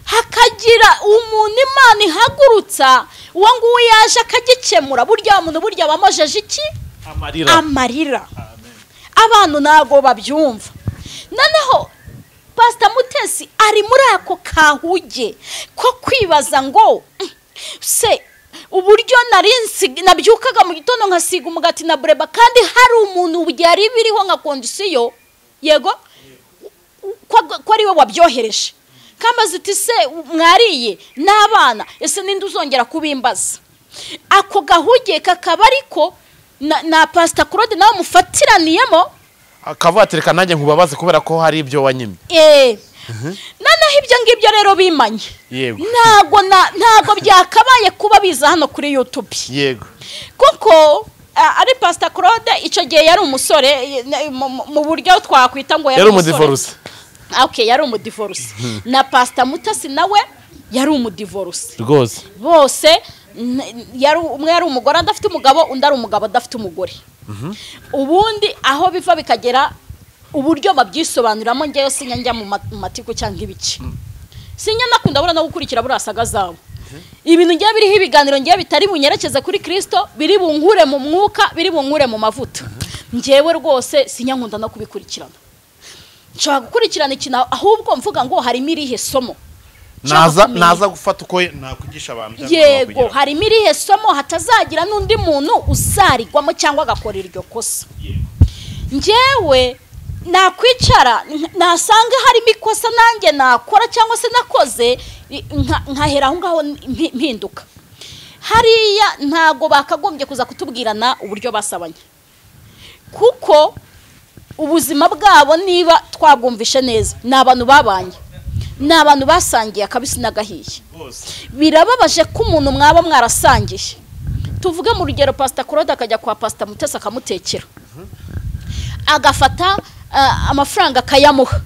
S1: hakagira umuntu Imana ihagurutsa uwo nguwo yaje akagikemura. Burya muntu burya bamojeje iki? Amarira. Abantu ntago babyumva. Noneho Pastor Mutesi ari muri ako kahuge ko kwibaza ngo se uburyo nari nabyukaga mu gitondo nkasiga umugati na bureba, kandi hari umuntu byari biriho nka kondisiyo, yego, ko ari we wabyohereje. Kamaze uti se mwariye n'abana, ese ninde uzongera kubimbaza? Ako gahuge kakaba ariko na Pastor Claude nawe mufatiraniyemo,
S2: akavuga ati reka nanjye nkubabaze kubera ko hari ibyo wanyimye.
S1: Noneho ibyo ngibyo rero bimanye, ntago byakabaye kuba biza hano kuri YouTube.
S2: Yego,
S1: kuko ari Pastor Claude icyo gihe yari umusore, mu buryo twakwita ngo
S2: yari umudivorce.
S1: Okay, yari umudivorce. Na Pastor Mutesi nawe yari umudivorce
S2: rwose.
S1: Bose yari umwe yari umugore adafite umugabo, undi ari umugabo adafite umugore. Ubundi aho biva bikagera, uburyo babyisobanuramo, ngeyo sinya njya mu matiko cyangwa ibiki, sinya nakunda bura no gukurikira burasaga zabo. Ibintu ngiye biriho ibiganiro ngiye bitari bunyerekeze kuri Kristo, biri bunkure mu mwuka, biri bunkure mu mavuta. Ngewe rwose sinya nkunda no kubikurikirana. Nshobora gukurikirana ikintu ahubwo mvuga ngo harimo irihe somo,
S2: naza gufata uko nakwigisha abantu.
S1: Yego, harimo irihe somo hatazagira n'undi muntu uzarigwamo cyangwa agakora iryo kosa. Ngewe nakwicara nasanga harimo ikosa nanjye nakora cyangwa se nakoze, nkahera aho ngaho mpinduka. Hariya ntago bakagombye kuza kutubwirana uburyo basabanye, kuko ubuzima bwabo niba twabwumvishe neza, ni abantu babanye, ni abantu basangiye akabisi n'agahiye. Birababaje ko umuntu mwaba mwarasangiye, tuvuge mu rugero Pastor Claude akajya kwa Pastor Mutesi akamutekera, agafata amafaranga akayamuha.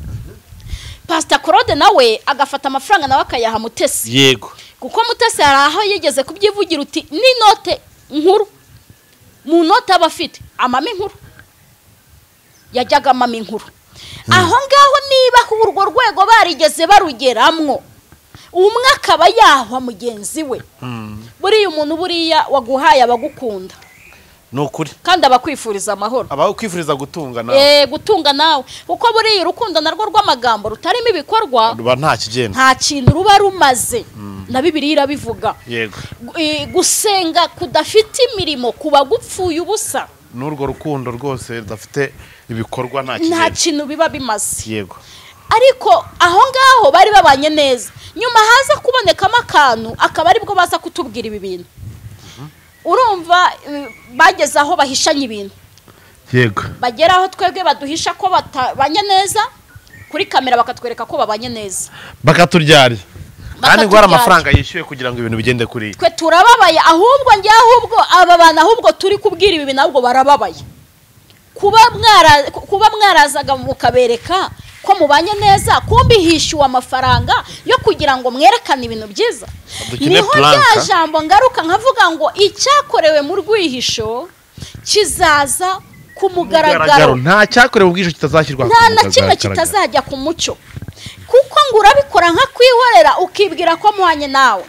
S1: Pastor Claude nawe agafata amafaranga nawe akayaha Mutesi.
S2: Yego,
S1: kuko Mutesi hari aho yigeze kubyivugira uti n'inote nkuru, mu note aba afite amama inkuru, yajyaga amama inkuru. Aho ngaho niba urwo rwego barigeze barugeramwo, umwe akaba yahwa mugenzi we. Buriya umuntu buriya waguhaye abagukunda,
S2: nukuri,
S1: kandi abakwifuriza amahoro,
S2: abakwifuriza gutunga nawe,
S1: gutunga nawe, kuko buriya urukundo narwo rw'amagambo rutarimo ibikorwa
S2: ruba nta kigenda,
S1: nta kintu ruba rumaze. Na Bibiliya irabivuga.
S2: Yego,
S1: gusenga kudafite imirimo kuba gupfuye ubusa.
S2: N'urwo rukundo rwose rudafite ibikorwa
S1: nta kintu biba bimaze.
S2: Yego,
S1: ariko aho ngaho bari babanye neza, nyuma haza kubonekamo akantu akaba aribwo baza kutubwira ibi bintu. Urumva bageze aho bahishanye ibintu.
S2: Yego,
S1: bagera aho twebwe baduhisha ko batabanye neza, kuri kamera bakatwereka ko babanye neza,
S2: bakaturyari kandi ngo amafaranga yishyuye kugira ngo ibintu bigende kuri
S1: twe. Turababaye ahubwo njye, ahubwo aba bantu ahubwo turi kubwira ibi bintu ahubwo barababaye. Kuba mwarazaga mukabereka ko mubanye neza, kumbi hishyuwe amafaranga yo kugira ngo mwerekane ibintu byiza. Niho rya jambo ngaruka nkavuga ngo icyakorewe mu rwihisho kizaza ku mugaragaro.
S2: Nta cyakorewe mu bwihisho kitazashyirwa,
S1: nta na kimwe kitazajya ku mucyo. Kuko ngo urabikora nka kwihorera ukibwira ko muhanye nawe,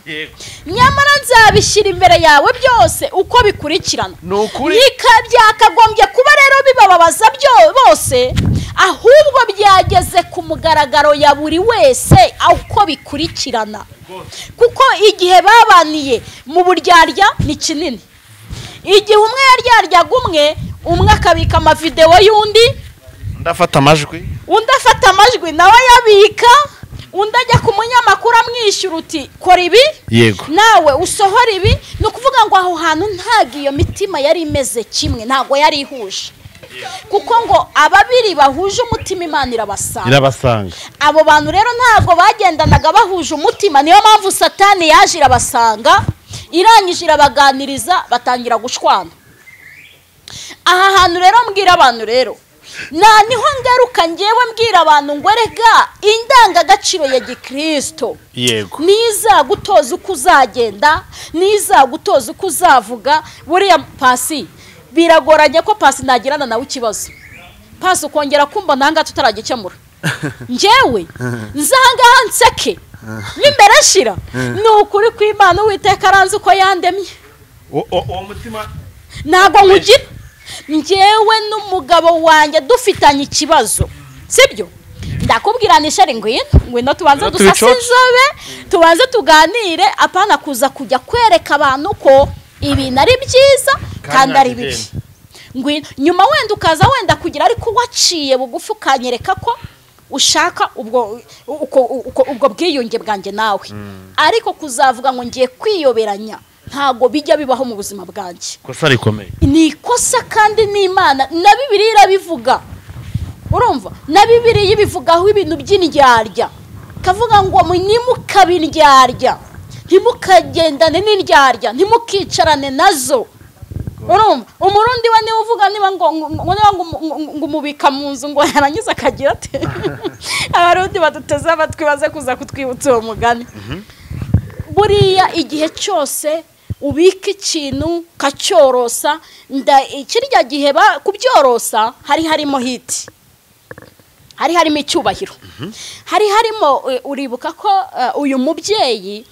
S1: nyamara nzabishyira imbere yawe byose uko bikurikirana. Byakagombye kuba rero bibababaza bose, ahubwo byageze ku mugaragaro ya buri wese uko bikurikirana. Kuko igihe babaniye mu buryarya ni kinini. Igihe umwe yaryaryaga umwe, umwe akabika amavidewo y'undi,
S2: ndafata amajwi,
S1: undi afata amajwi nawe yabika, undi ajya ku munyamakuru amwishyura uti kora ibi,
S2: yego,
S1: nawe usohora ibi. Ni ukuvuga ngo aho hantu ntabwo iyo mitima yari imeze kimwe, ntabwo yari ihuje. Kuko ngo ababiri bahuje umutima Imana irabasanga. Abo bantu rero ntabwo bagendanaga bahuje umutima, niyo mpamvu Satani yaje irabasanga, irangije irabaganiriza, batangira gushwana. Aha hantu rero mbwira abantu rero, na niho ngaruka ngewe mbwira abantu ngo erega indangagaciro ya gikristo,
S2: yego,
S1: niza gutoza uko uzagenda, niza gutoza uko uzavuga. Buriya Pasi biragoranye ko Pasi nagirana nawe ikibazo, Pasi ukongera kumva nanga tutaragikemura. Ngewe nzangaha nseke n'imbere nshira, ni ukuri kw'Imana Uwiteka aranzi uko yandemye.
S2: Uwo mutima
S1: ntago nkugira. Njyewe n'umugabo wanjye dufitanye ikibazo, sibyo? Ndakubwira ni shari ngwino tubanze dusase inzobe, tubanze tuganire, apana kuza kujya kwereka abantu ko ibintu ari byiza kandi ari bibi. Ngwino nyuma wenda ukaza wenda kugira, ariko waciye bugufi ukanyereka ko ushaka ubwo ubwo bwiyunge bwanjye nawe. Ariko kuzavuga ngo ngiye kwiyoberanya ntago bijya bibaho mu buzima bwanjye.
S2: Ikosa rikomeye.
S1: Ni ikosa, kandi n'Imana na Bibiliya irabivuga. Urumva, na Bibiliya ibivugaho ibintu by'indyarya, kavuga ngo ntimukabindyarya, ntimukagendane n'indyarya, ntimukicarane nazo. Urumva, umurundi we niwe uvuga niba ngo ngo umubika mu nzu ngo yarangiza akagira ate. Abarundi baduteze amatwi baze kuza kutwibutsa uwo mugani. Buriya igihe cyose ubika ikintu kacyorosa, kirya gihe kubyorosa hari harimo hiti, hari harimo icyubahiro, hari harimo uribuka ko uyu mubyeyi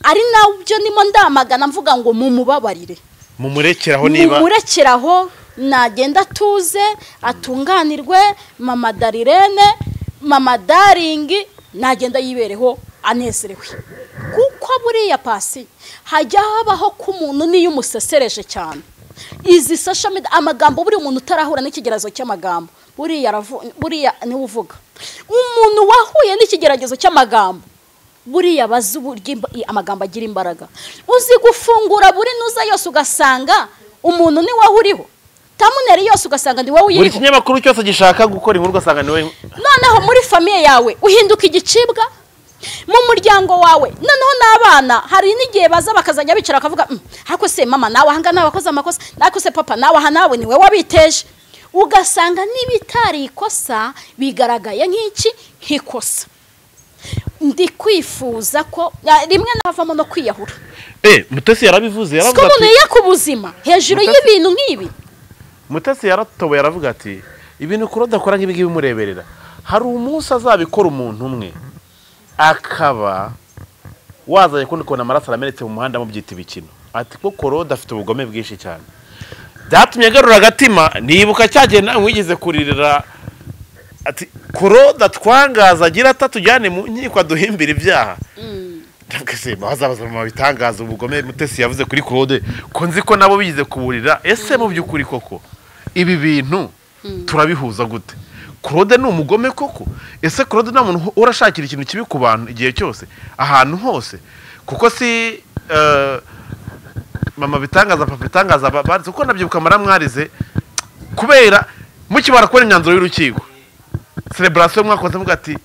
S1: ari nabyo ndimo ndamagana mvuga ngo mumubabarire,
S2: mumurekeraho, niba
S1: mumurekeraho nagenda atuze atunganirwe. Mama Darirene, mama Daringi, nagenda yibereho anezerewe. Kuko buriya pasi hajya habaho ko umuntu niyo umusesereje cyane, izi social media, amagambo, buri muntu utarahura n'ikigeragezo cy'amagambo buriya buriya niwe uvuga. Umuntu wahuye n'ikigeragezo cy'amagambo buriya bazi uburyo amagambo agira imbaraga. Uzi gufungura buri nuza yose ugasanga umuntu ni wowe uriho, thumbnail yose ugasanga ni wowe
S2: buri
S1: uyiriho,
S2: kinyamakuru cyose gishaka gukora inkuru ugasanga ni wowe.
S1: Noneho muri famille yawe uhinduka igicibwa, mu muryango wawe noneho n'abana hari n'igihe baza bakazajya bicara bakavuga, "Ariko se mama nawe ahanga nawe wakoze amakosa, ariko se papa nawe aha nawe niwe wabiteje." Ugasanga n'ibitari ikosa bigaragaye nk'iki, nk'ikosa. Ndi kwifuza ko rimwe navamo no kwiyahura.
S2: Mutesi yarabivuze,
S1: siko
S2: yaravuze
S1: umuntu
S2: ati
S1: yiya ku buzima hejuru y'ibintu nk'ibi.
S2: Mutesi yaratoboye, aravuga ati ibintu Claude akora nk'ibi ngibi bimureberera, hari umunsi azabikora umuntu umwe akaba wazanye kundi kubona amaraso aramenetse mu muhanda mubyita ibikino. Ati ko Claude afite ubugome bwinshi cyane, byatumye agarura agatima. Nibuka cyagihe nawe wigeze kuririra ati Claude atwangaza agira atatujyane mu nkiko aduhimbira ibyaha. Ndavuga se bazabaza mu bitangaza ubugome Mutesi yavuze kuri Claude, ko nzi ko nabo bigize kuburira. Ese mu by'ukuri koko ibi bintu turabihuza gute? Claude ni umugome koko? Ese Claude nta muntu urashakira ikintu kibi ku bantu igihe cyose, ahantu hose? Kuko si mama bitangaza, papa bitangaza banditse kuko nabyibuka maramwarize kubera mukibara kubona imyanzuro y'urukiko, celebration mwakoze muvuga ati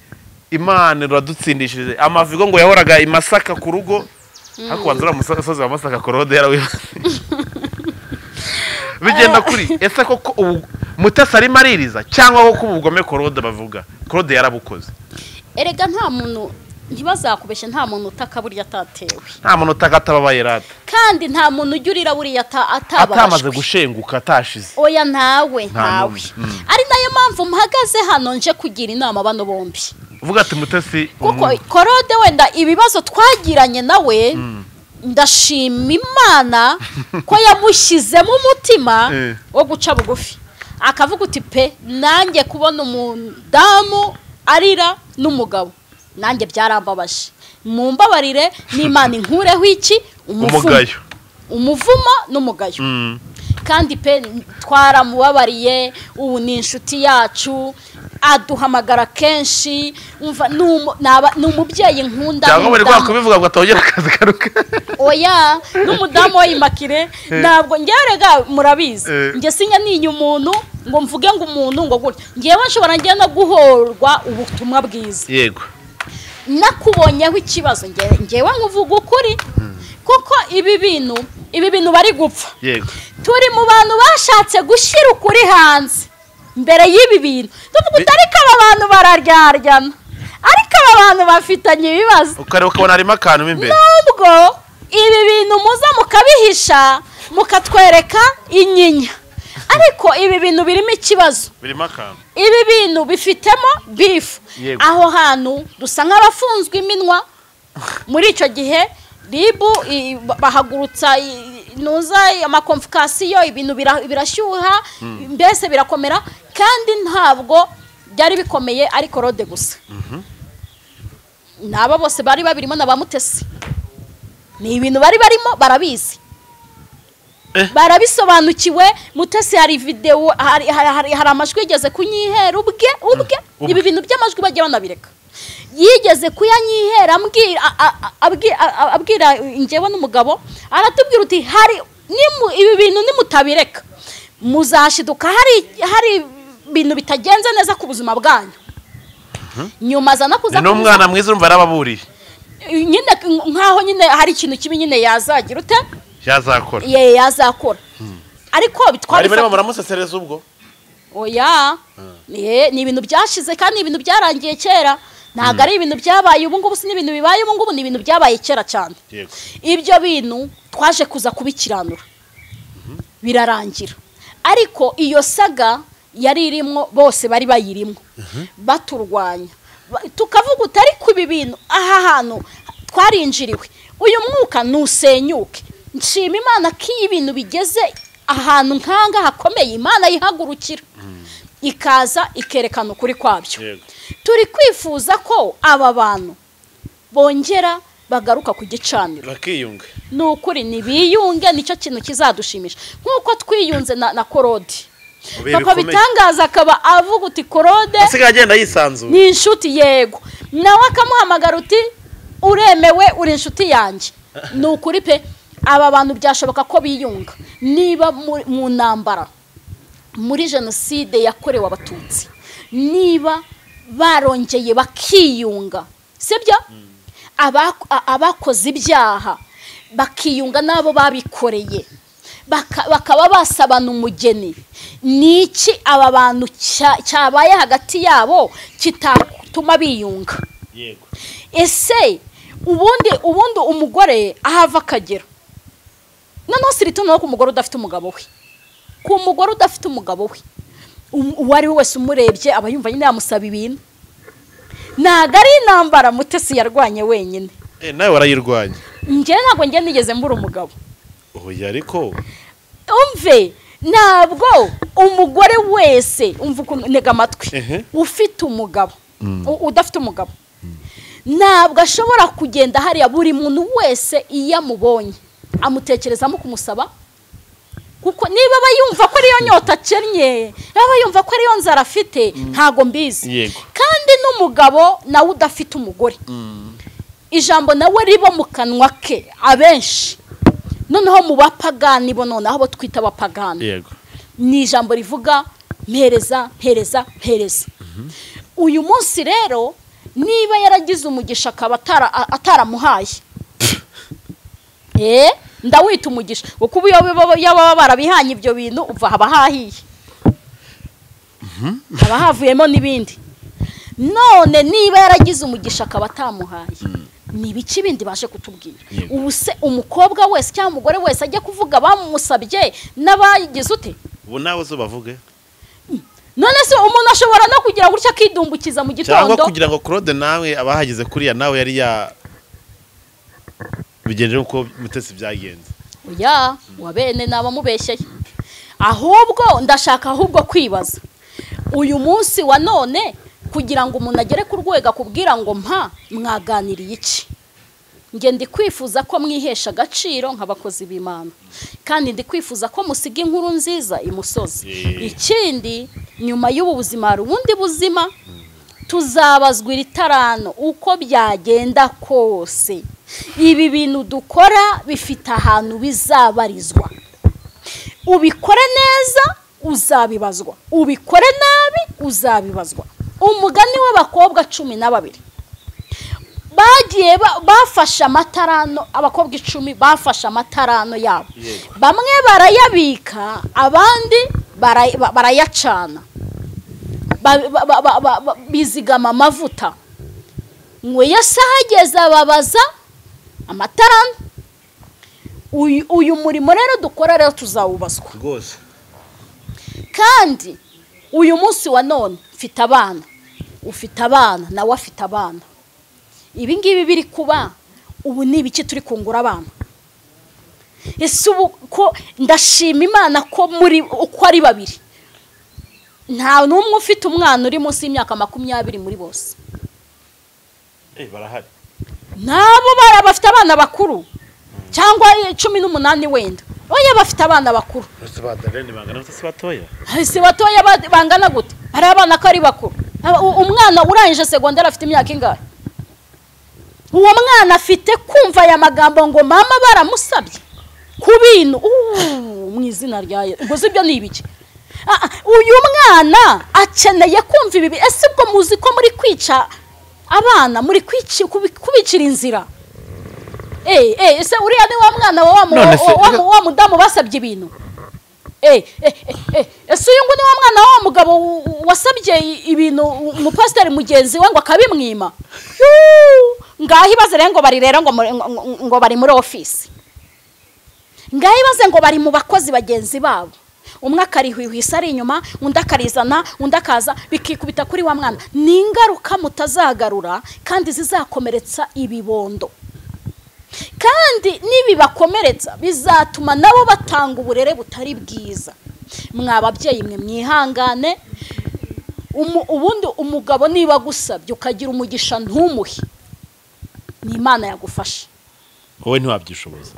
S2: Imana iradutsindishije. Amavigo ngo yahoraga i Masaka ku rugo, ariko wanzura uriya musozi wa Masaka Claude yarawibaze bigenda kuri. Ese koko ubu Mutesi arimo aririza, cyangwa koko ubugome Claude bavuga Claude yarabukoze?
S1: Erega nta muntu, ntibazakubeshye, nta muntu utaka burya atatewe.
S2: Nta muntu utaka atababaye rata.
S1: Kandi nta muntu ujya urira buriya
S2: atamaze
S1: atababajwe,
S2: gushenguka, atashize.
S1: Oya, ntawe.
S2: Nta
S1: ntawe.
S2: n'umwe.
S1: Ari nayo mpamvu mpagaze hano nje kugira inama bano bombi.
S2: Uvuga ati Mutesi
S1: Kuko Claude wenda ibibazo twagiranye nawe, ndashima Imana ko yamushyizemo umutima wo guca bugufi, akavuga uti pe nanjye kubona umudamu arira n'umugabo nanjye byarambabaje, mumbabarire n'Imana inkureho iki, umuvumo.
S2: Umugayo.
S1: Umuvumo n'umugayo. Kandi pe twaramubabariye, ubu ni inshuti yacu, aduhamagara kenshi. Umva, ni umubyeyi nkunda.
S2: Cyangwa bari
S1: n'umudamu.
S2: Kubivuga ngo atongera akazi karuka.
S1: Oya, n'umudamu we Imakire ntabwo njyewe, rega murabizi, njye sinya ninya umuntu ngo mvuge ngo umuntu ngo gutya. Njyewe nshobora njye no guhorwa ubutumwa bwiza. Nakubonyeho ikibazo, njyewe nkuvuga ukuri, kuko ibi bintu bari gupfa, turi mu bantu bashatse gushyira ukuri hanze mbere y'ibi bintu, tuvuga uti ariko aba bantu bararyaryana, ariko aba bantu bafitanye ibibazo.
S2: Ukareba ukabona harimo akantu mo imbere.
S1: Nubwo ibi bintu muza mukabihisha mukatwereka inyinya, ariko ibi bintu birimo ikibazo.
S2: Birimo akantu.
S1: Ibi bintu bifitemo beef. Aho hantu dusa nk'abafunzwe iminwa muri icyo gihe, RIB bahagurutsa nuza amakomfikasiyo, ibintu birashyuha, mbese birakomera. Kandi ntabwo byari bikomeye ari Korode gusa, n'aba bose bari babirimo na ba Mutesi, ni ibintu bari barimo barabizi, barabisobanukiwe. Mutesi hari video, hari amajwi yigeze kunyihera ubwe ibi bintu by'amajwi bagiye banabireka, yigeze kuyanyihera abwira njyewe n'umugabo, aratubwira uti hari ibi bintu nimutabireka muzashiduka hari ibintu bitagenze neza ku buzima bwanyu. Nyuma aza kuza
S2: n'umwana mwiza urumva arababuriye
S1: nyine, nkaho nyine hari ikintu kibi nyine yazagira ute
S2: yazakora,
S1: yazakora. Ariko bitwara
S2: barimo baramusesereza ubwo.
S1: Oya, ni ibintu byashize kandi ibintu byarangiye kera, ntabwo ari ibintu byabaye ubu ngubu, si n'ibintu bibaye ubu ngubu, ni ibintu byabaye kera cyane. Ibyo bintu twaje kuza kubikiranura birarangira, ariko iyo saga yari irimo bose bari bayirimo baturwanya, tukavuga uti ariko ibi bintu aha hantu twarinjiriwe, uyu mwuka nusenyuke. Nshima Imana ko iyo ibintu bigeze ahantu nkanga hakomeye, Imana yihagurukira ikaza ikerekana ukuri kwabyo. Turi kwifuza ko aba bantu bongera bagaruka ku gicaniro,
S2: bakiyunga.
S1: Ni ukuri nibiyunge, nicyo kintu kizadushimisha nkuko twiyunze na Korode. Papa bitangaza akaba avuga uti Korode
S2: asigaye agenda yisanzuye,
S1: ni inshuti. Yego, nawe akamuhamagara uti uremewe, uri inshuti yanjye. Ni ukuri pe, aba bantu byashoboka ko biyunga. Niba mu ntambara muri jenoside yakorewe Abatutsi, niba barongeye bakiyunga, sibyo? Abakoze ibyaha bakiyunga n'abo babikoreye, bakaba basabana umugeni, niki aba bantu cyabaye hagati yabo kitatuma biyunga?
S2: Yego.
S1: Ese ubundi umugore ahava akagera, noneho sirituno ku mugore udafite umugabo we, ku mugore udafite umugabo we, uwo ari we wese umurebye aba yumva nyine yamusaba ibintu. Ntabwo ari intambara Mutesi yarwanye wenyine.
S2: Nawe warayirwanye?
S1: Njye ntabwo njye nigeze mbura umugabo.
S2: Oya, ariko
S1: umve, ntabwo umugore wese umva ukuntu ntega amatwi, ufite umugabo udafite umugabo ntabwo ashobora kugenda hariya. Buri muntu wese iyo amubonye amutekerezamo kumusaba, kuko niba aba yumva ko ariyo nyota akennye, yaba yumva ko ariyo nzara afite, ntago mbizi. Kandi n'umugabo nawe udafite umugore, ijambo nawe riba mu kanwa ke abenshi, noneho mu bapagani bo, noneho abo twita abapagani, ni ijambo rivuga mpereza mpereza mpereza. Uyu munsi rero niba yaragize umugisha akaba ataramuhaye, ndawita umugisha, kuko iyo baba barabihanye ibyo bintu uva haba hahiye, haba havuyemo n'ibindi. None niba yaragize umugisha akaba atamuhaye, ni ibiki bindi baje kutubwira? Ubu se umukobwa wese cyangwa umugore wese ajya kuvuga bamusabye n'abagize ute?
S2: Ubu nawe zo bavuge.
S1: None se umuntu ashobora no kugira gutya akidumbukiza mu gitondo,
S2: cyangwa kugira ngo Claude nawe abahageze kuriya nawe yari ya bigenje uko Mutesi byagenze?
S1: Oya, wabene nabamubeshyeye. Ahubwo ndashaka ahubwo kwibaza uyu munsi wa none, kugira ngo umuntu agere ku rwego akubwira ngo mpa, mwaganiriye iki? Nge ndi kwifuza ko mwihesha agaciro nk'abakozi b'Imana, kandi ndi kwifuza ko musiga inkuru nziza imusozi. Ikindi, nyuma y'ubu buzima hari ubundi buzima, tuzabazwa iritarano uko byagenda kose. Ibi bintu dukora bifite ahantu bizabarizwa. Ubikore neza uzabibazwa, ubikore nabi uzabibazwa. Umugani w'abakobwa 12 bagiye bafashe amatarano, abakobwa 10 bafashe amatarano yabo, bamwe barayabika abandi barayacana, bizigama amavuta. Ngo yasahageze ababaza amatarano. Uyu murimo rero dukora rero tuzawubazwa
S2: rwose.
S1: Kandi uyu munsi wa none mfite abana, ufite abana, nawe afite abana. Ibi ngibi biri kuba ubu ni ibiki turi kungura abana? Ese ubu ko ndashima Imana ko muri uko ari babiri nta n'umwe ufite umwana uri munsi y'imyaka 20 muri bose.
S2: Barahari
S1: nabo bafite abana bakuru cyangwa 18 wenda. Oya bafite abana bakuru. Si batoya bangana gute? Hari abana ko ari bakuru. Umwana urangije segonderi afite imyaka ingahe? Uwo mwana afite kumva aya magambo ngo mama baramusabye ku bintu mu izina rya Yesu. Ubwo sibyo ni ibiki? Uyu mwana akeneye kumva ibi. Ese ubwo muzi ko muri kwica abana, muri kubicira inzira? Ese uriya ni wa mwana wa mudamu basabye ibintu? Ese uyu ngo ni wa mwana wa mugabo wasabye ibintu umupasiteri mugenzi we ngo akabimwima? Ngaho ibaze rero ngo bari rero ngo bari muri office. Ngaho ibaze ngo bari mu bakozi bagenzi babo. Umwe akarihwihwisa ari inyuma, undi akarizana, undi akaza, bikikubita kuri wa mwana. Ni ingaruka mutazagarura kandi zizakomeretsa ibibondo. Kandi nibibakomeretsa bizatuma nabo batanga uburere butari bwiza. Mwa babyeyi mwe mwihangane. Ubundi umugabo niba gusabye ukagira umugisha ntumuhe, ni Imana yagufasha.
S2: Wowe ntiwabyishoboza.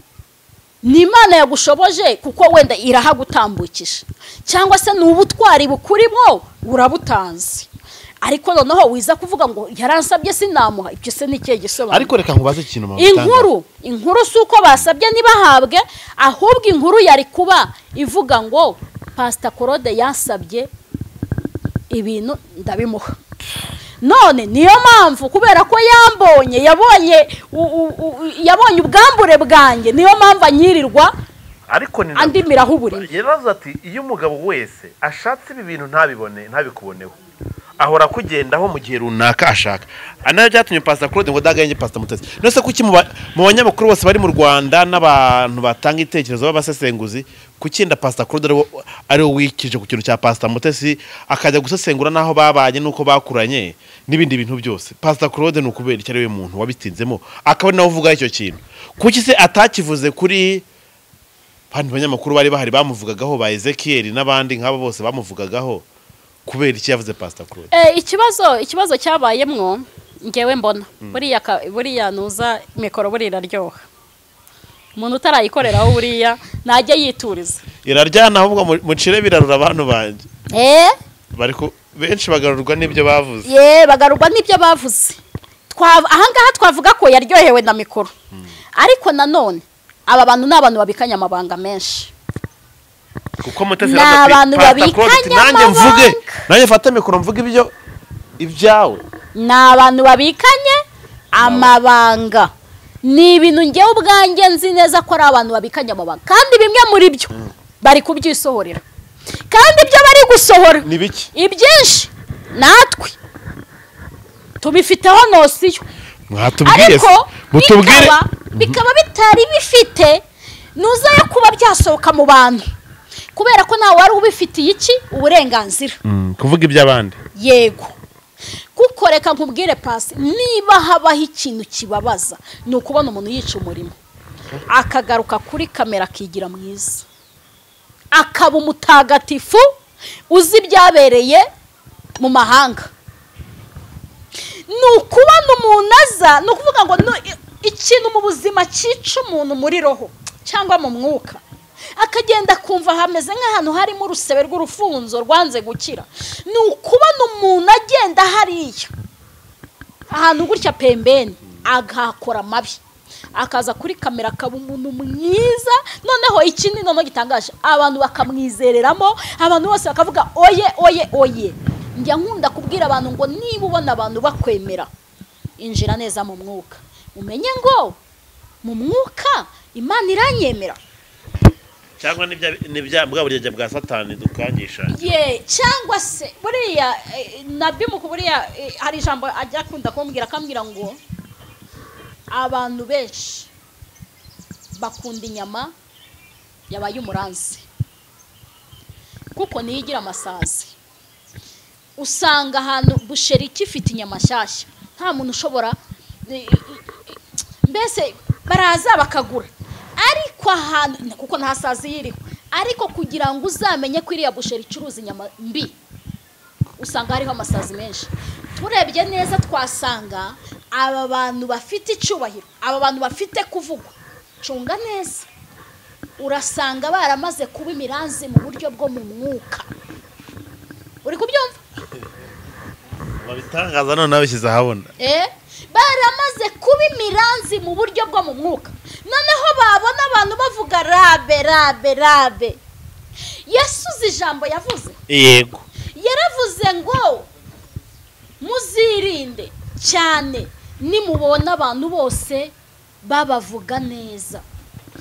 S1: Ni Imana yagushoboje kuko wenda irahagutambukisha, cyangwa se n'ubutwari bukurimo urabutanze. Ariko noneho wiza kuvuga ngo yaransabye sinamuha, ibyo se ni ikihe gisobanuro?
S2: Ariko reka nkubaze ikintu mama.
S1: Inkuru si uko basabye ntibahabwe, ahubwo inkuru yari kuba ivuga ngo Pastor Claude yansabye ibintu ndabimuha. None niyo mpamvu kubera ko yambonye, yabonye ubwambure bwanjye, niyo mpamvu anyirirwa
S2: ariko ni
S1: andimiraho uburiri.
S2: Yaravuze ati iyo umugabo wese ashatse ibi bintu ntabibone, ntabikuboneho, ahora kugendaho mu gihe runaka ashaka. Anayo byatumye Pastor Claude ngo dagenge Pastor Mutesi. Nose kuki mu banyamakuru bose bari mu Rwanda n'abantu batanga itekerezo b'abasesenguzi, kuki nda Pastor Claude ari wikije ku kintu cya Pastor Mutesi akajya gusesengura naho babanye nuko bakuranye n'ibindi bintu byose? Pastor Claude ni ukubera icyo ari we muntu wabitinzemo akaba nawe uvuga icyo kintu. Kuki se atakivuze kuri bandi banyamakuru bari bahari bamuvugagaho, ba Ezekiel n'abandi nk'abo bose bamuvugagaho? Kubera iki yavuze Pastor Claude?
S1: Ikibazo cyabayemwo ngewe mbona buriya nuza mikoro buriya iraryoha. Umuntu utarayikoreraho buriya najya yituriza.
S2: Iraryana ahubwo mucire birarura abantu banje. Bari ko benshi bagarurwa n'ibyo bavuze.
S1: Bagarurwa n'ibyo bavuze. Ahangaha twavuga ko yaryohewe na mikoro. Ariko nanone aba bantu n'abantu babikanya amabanga menshi.
S2: Kuko Mutesi ati nanjye mvuge, nanjye fata mikoro mvuge ibyo ibyawe.
S1: Ni abantu babikanye amabanga. Ni ibintu ngewe ubwanjye nzi neza ko ari abantu babikanye amabanga, kandi bimwe muri byo bari kubyisohorera. Kandi ibyo bari gusohora
S2: ni biki?
S1: Ibyinshi natwe tubifiteho nosiyo.
S2: Mwatubwiye mutubwire,
S1: bikaba bitari bifite nuza yo kuba byasohoka mu bantu, kubera ko nawe wari ubifitiye iki uburenganzira
S2: kuvuga iby'abandi.
S1: Yego, kuko reka nkubwire pasi, niba habaho ikintu kibabaza ni ukubona umuntu yica umurimo akagaruka kuri kamera akigira mwiza, akaba umutagatifu uzi ibyabereye mu mahanga. Ni ukubona umuntu aza, ni ukuvuga ngo ikintu mu buzima cyica umuntu muri roho cyangwa mu mwuka, akagenda kumva hameze nk'ahantu harimo urusebe rw'urufunzo rwanze gukira. Ni ukubona umuntu agenda hariya ahantu gutya pembeni agakora amabi, akaza kuri kamera akaba umuntu mwiza. Noneho ikindi noneho gitangaje, abantu bakamwizereramo, abantu bose bakavuga oye oye oye. Njya nkunda kubwira abantu ngo niba ubona abantu bakwemera, injira neza mu mwuka, umenye ngo mu mwuka Imana iranyemera.
S2: Cyangwa nibya bwa burya bwa Satani dukangisha.
S1: Cyangwa se buriya nabimuku buriya hari ijambo ajya akunda kumbwira, akambwira ngo abantu benshi bakunda inyama yabaye umuranzi kuko niyigira amasazi. Usanga ahantu busheri ifite inyama shyashya nta muntu ushobora, mbese baraza bakagura. Ariko Ariko ahantu kuko nta sazi yiriho, ariko kugira ngo uzamenye ko iriya busheri icuruza inyama mbi usanga hariho amasazi menshi. Turebye neza twasanga aba bantu bafite icyubahiro, aba bantu bafite kuvugwa, cunga neza urasanga baramaze kuba imiranzi mu buryo bwo mu mwuka. Uri kubyumva?
S2: Babitangaza none nabishyize ahabona.
S1: Baramaze kuba imiranzi mu buryo bwo mu mwuka. Noneho babona abantu bavuga rabe rabe rabe. Yesu ijambo yavuze.
S2: Yego.
S1: Yaravuze ngo muzirinde cyane nimubona abantu bose babavuga neza.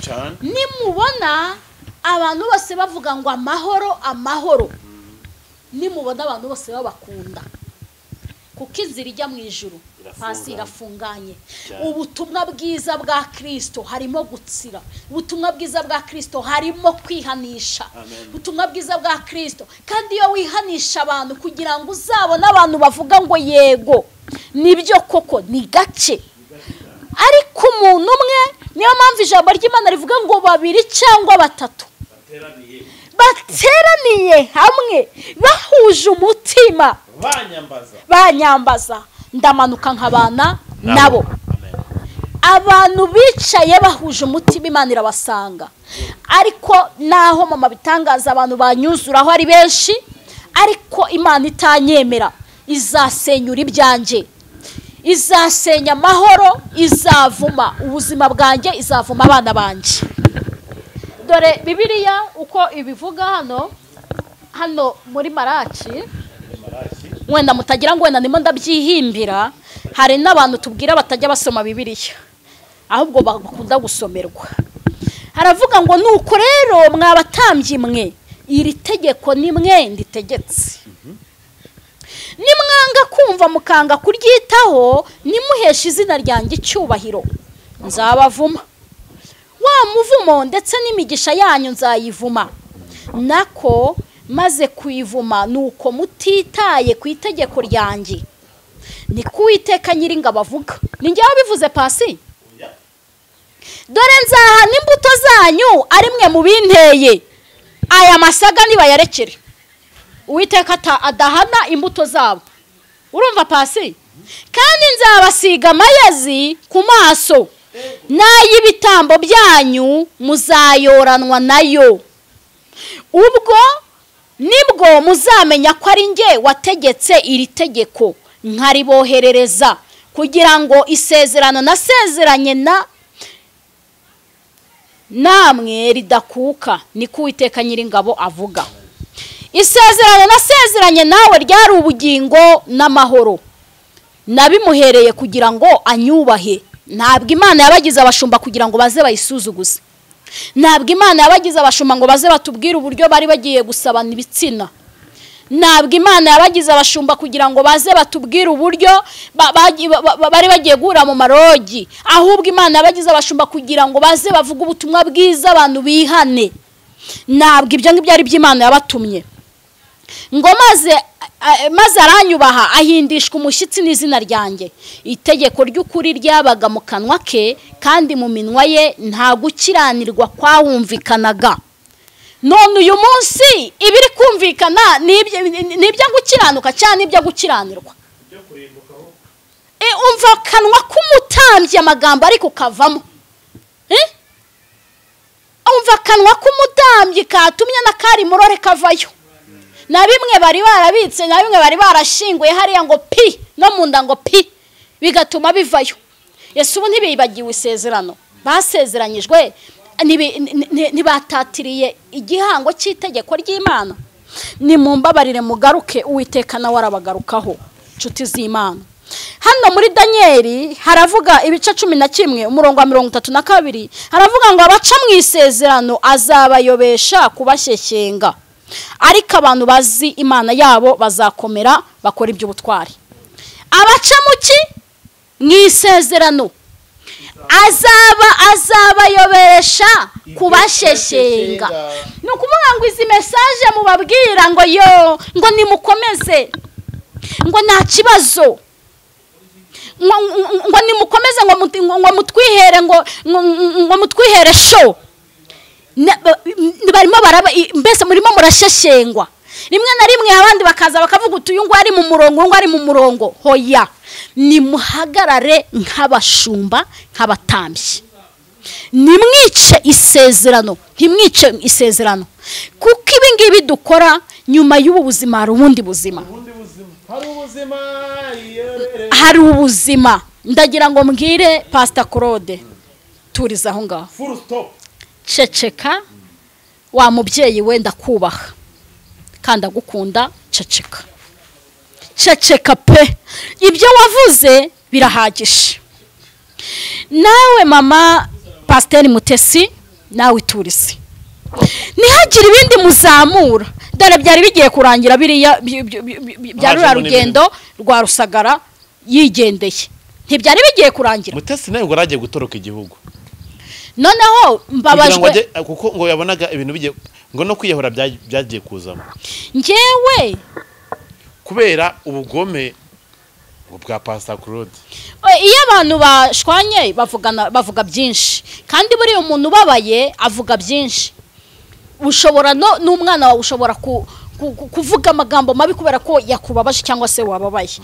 S2: Cyane.
S1: Nimubona abantu bose bavuga ngo amahoro amahoro. Nimubona abantu bose babakunda. Kuko inzira ijya mu ijuru hasi irafunganye. Ubutumwa bwiza bwa Kristo harimo gutsira, ubutumwa bwiza bwa Kristo harimo kwihanisha, ubutumwa bwiza bwa Kristo. Kandi iyo wihanisha abantu kugira ngo uzabone abantu bavuga ngo yego nibyo koko, ni gake. Ariko umuntu umwe, niyo mpamvu ijambo ry'Imana rivuga ngo babiri cyangwa batatu bateraniye hamwe bahuje umutima banyambaza ndamanuka nkabana nabo. Abantu bicaye bahuje umutima Imana irabasanga. Ariko naho mama bitangaza abantu banyuzuraho ari benshi, ariko Imana itanyemera izasenyura ibyanjye, izasenya amahoro, izavuma ubuzima bwanjye, izavuma abana banjye. Dore Bibiliya uko ibivuga hano hano muri Maraki, wenda mutagira ngo wenda ndimo ndabyihimbira, hari n'abantu tubwira batajya basoma Bibiliya ahubwo bakunda gusomerwa. Haravuga ngo nuko rero mwabatambyi mwe, iri tegeko ni mwe nditegetse. Nimwanga kumva mukanga kuryitaho, nimuhesha izina ryanjye icyubahiro, nzabavuma. Wa muvumo ndetse n'imigisha yanyu nzayivuma. Nako maze kuyivuma nuko mutitaye ku itegeko ryanjye. Ni ku Uwiteka Nyiringabo avuga. Ni njye wabivuze pasi? Dore nzahana imbuto zanyu ari mwe mubinteye. Aya masaga nibayarekere. Uwiteka adahana imbuto zabo. Urumva pasi? Kandi nzabasiga amayezi ku maso, n'ay'ibitambo byanyu muzayoranwa nayo. Ubwo nibwo muzamenya ko ari njye wategetse iri tegeko nkariboherereza, kugira ngo isezerano nasezeranye na namwe ridakuka. Ni ku Uwiteka Nyiringabo avuga. Isezerano nasezeranye nawe ryari ubugingo n'amahoro, nabimuhereye kugira ngo anyubahe. Ntabwo Imana yabagize abashumba kugira ngo baze bayisuzuguze. Ntabwo Imana yabagize abashumba ngo baze batubwire uburyo bari bagiye gusabana ibitsina. Ntabwo Imana yabagize abashumba kugira ngo baze batubwire uburyo bari bagiye guhura mu marogi. Ahubwo Imana yabagize abashumba kugira ngo baze bavuge ubutumwa bwiza abantu bihane. Ntabwo ibyo ngibyo ari by'Imana yabatumye. Ngo maze aranyubaha ahindishwa umushyitsi n'izina ryanjye. Itegeko ry'ukuri ryabaga mu kanwa ke, kandi mu minwa ye nta gukiranirwa kwawumvikanaga. None uyu munsi ibiri kumvikana ni ibyo gukiranuka cyane ibyo gukiranirwa. Umva kanwa k'umutambyi amagambo ariko kavamo. Umva kanwa k'umutambyi katumye na kari murore kavayo. Na bimwe bari barabitse, na bimwe bari barashinguye hariya ngo pi no munda ngo pi, bigatuma bivayo. Yesu ubu ntibibagiwe isezerano basezeranyijwe, ntibatatiriye igihango cy'itegeko ry'Imana. Ni mumbabarire mugaruke, Uwiteka nawe arabagarukaho, nshuti z'Imana. Hano muri Danieli haravuga ibice 11 umurongo wa 32, haravuga ngo abaca mu isezerano azabayobesha kubashyeshyenga, ariko abantu bazi Imana yabo bazakomera bakora iby'ubutwari. Abaca muki mu isezerano azabayobesha kubasheshenga. Ni ukuvuga ngo izi message mubabwira ngo yo ngo nimukomeze, ngo nta kibazo, ngo nimukomeze, ngo mutwihere, ngo mutwihere show. Barimo baraba mbese murimo murasheshengwa. Rimwe na rimwe abandi bakaza bakavuga uti uyu ngo ari mu murongo, ngo ari mu murongo. Hoya, nimuhagarare nk'abashumba, nk'abatambyi. Nimwice isezerano, ntimwice isezerano. Kuko ibi ngibi dukora nyuma y'ubu buzima hari ubundi buzima. Hari ubuzima. Ndagira ngo mbwire Pastor Claude, turiza aho ngaho.
S2: Full stop.
S1: Ceceka wa mubyeyi we, ndakubaha kandi agukunda, ceceka. Ceceka pe, ibyo wavuze birahagije. Nawe mama Pasiteri Mutesi, nawe iturize, ntihagire ibindi muzamura. Dore byari bigiye kurangira biriya bya ruriya rugendo rwa Rusagara yigendeye, ntibyari bigiye kurangira.
S2: Mutesi nawe ngo aragiye gutoroka igihugu.
S1: Noneho mbabajwe
S2: kuko ngo yabonaga ibintu bigiye, ngo no kwiyahura byagiye kuzamo.
S1: Njyewe
S2: kubera ubugome bwa Pastor Claude.
S1: Iyo abantu bashwanye bavugana, bavuga byinshi, kandi buriya umuntu ubabaye avuga byinshi. Ushobora no n'umwana wawe ushobora kuvuga amagambo mabi kubera ko yakubabaje cyangwa se wababaye.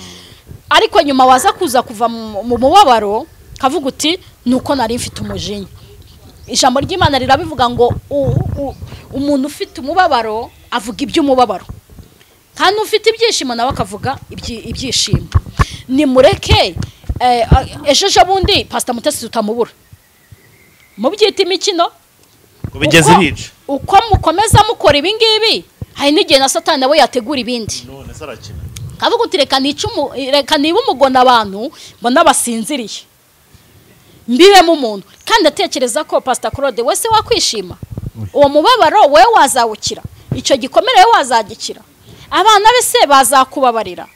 S1: Ariko nyuma waza kuza kuva mu mubabaro kavuga uti nuko nari mfite umujinya. Ijambo ry'Imana rirabivuga ngo umuntu ufite umubabaro avuga iby'umubabaro, kandi ufite ibyishimo nawe akavuga ibyishimo. Nimureke ejo bundi Pastor Mutesi tutamubura, mubyita imikino uko mukomeza mukora ibi ngibi, hari n'igihe na Satani nawe yategura ibindi. Kavuga uti reka reka niba umugona abantu mbona basinziriye, mbibemo umuntu. Kandi atekereza ko Pastor Claude wese wakwishima uwo mubabaro, wewe wazawukira, icyo gikomere wewe wazagikira, abana bese bazakubabarira.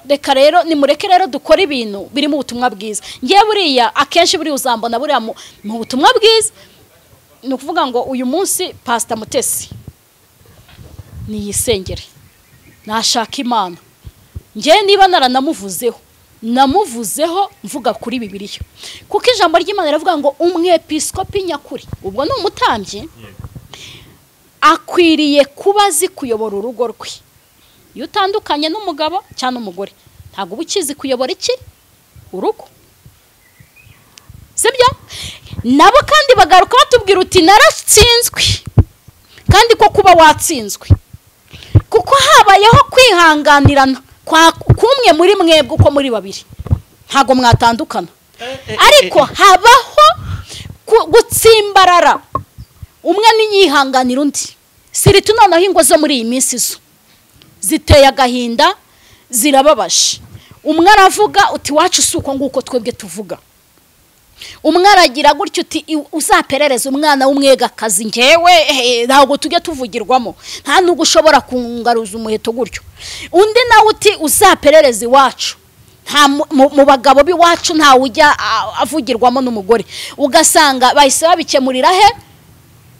S1: Reka rero nimureke rero dukora ibintu birimo ubutumwa bwiza. Ngiye buriya akenshi buri uzambona buriya mu butumwa bwiza. Ni ukuvuga ngo uyu munsi Pastor Mutesi niyisengere, nashaka Imana. Ngiye niba naranamuvuzeho, namuvuzeho mvuga kuri Bibiliya, kuko ijambo ry'Imana riravuga ngo umwepiskopi nyakuri, ubwo ni umutambyi, akwiriye kuba azi kuyobora urugo rwe. Iyo utandukanye n'umugabo cyangwa n'umugore, ntabwo uba ukizi kuyobora iki urugo, sibyo? Nabo kandi bagaruka batubwira uti naratsinzwe, kandi ko kuba watsinzwe kuko habayeho kwihanganirana kwa kumwe muri mwebwe uko muri babiri, ntago mwatandukana, ariko habaho gutsimbarara, umwe niyihanganira undi. Siritu noneho ingo zo muri iyi minsi zo ziteye agahinda, zirababaje. Umwe aravuga uti wacu suko nguko twebwe tuvuga, umwe aragira gutyo uti uzaperereza umwana w'umwegakazi, ngewe ntabwo tujya tuvugirwamo, nta nubwo ushobora kungaruza umuheto gutyo. Undi nawe uti uzaperereza iwacu, nta mu bagabo b'iwacu nta ujya avugirwamo n'umugore. Ugasanga bahise babikemurira he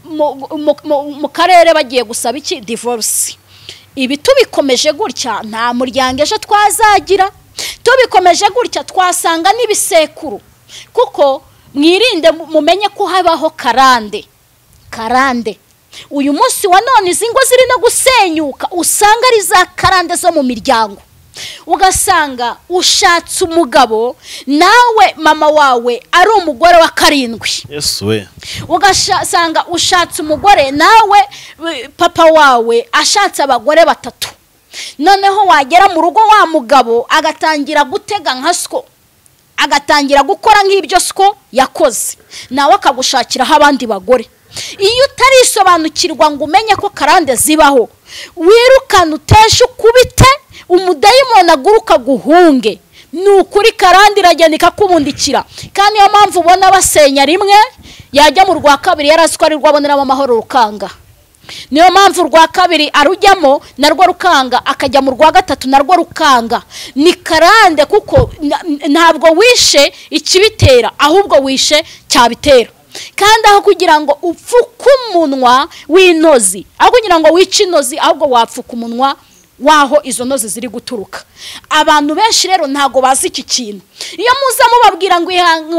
S1: mu karere, bagiye gusaba iki divorce. Ibi tubikomeje gutya nta muryango ejo twazagira, tubikomeje gutya twasanga n'ibisekuru. Kuko mwirinde mumenye ko habaho karande. Karande uyu munsi wa none izi ngo ziri no gusenyuka, usanga ari za karande zo mu miryango. Ugasanga ushatse umugabo nawe mama wawe ari umugore wa karindwi.
S2: Yesu we.
S1: Ugasanga ushatse umugore nawe papa wawe ashatse abagore batatu. Noneho wagera mu rugo wa mugabo agatangira gutega nka sko, agatangira gukora nk'ibyo sko yakoze, nawe akagushakiraho abandi bagore. Iyo utarisobanukirwa ngo umenye ko karande zibaho, wirukane uteshe ukubite umudayimoni aguruka guhunge. Ni ukuri karande iragenda ikakubundikira. Kandi niyo mpamvu ubona basenya rimwe, yajya mu rwa kabiri yarazi ko ari rwo aboneramo amahoro rukanga. Niyo mpamvu rwa kabiri arujyamo narwo rukanga, akajya mu rwa gatatu narwo rukanga. Ni karande, kuko ntabwo wishe ikibitera, ahubwo wishe cyabitera. Kandi aho kugira ngo upfuke umunwa w'inozi, aho kugira ngo wice inozi, ahubwo wapfuka umunwa waho izo nozi ziri guturuka. Abantu benshi rero ntago bazi iki kintu. Iyo muza mubabwira ngo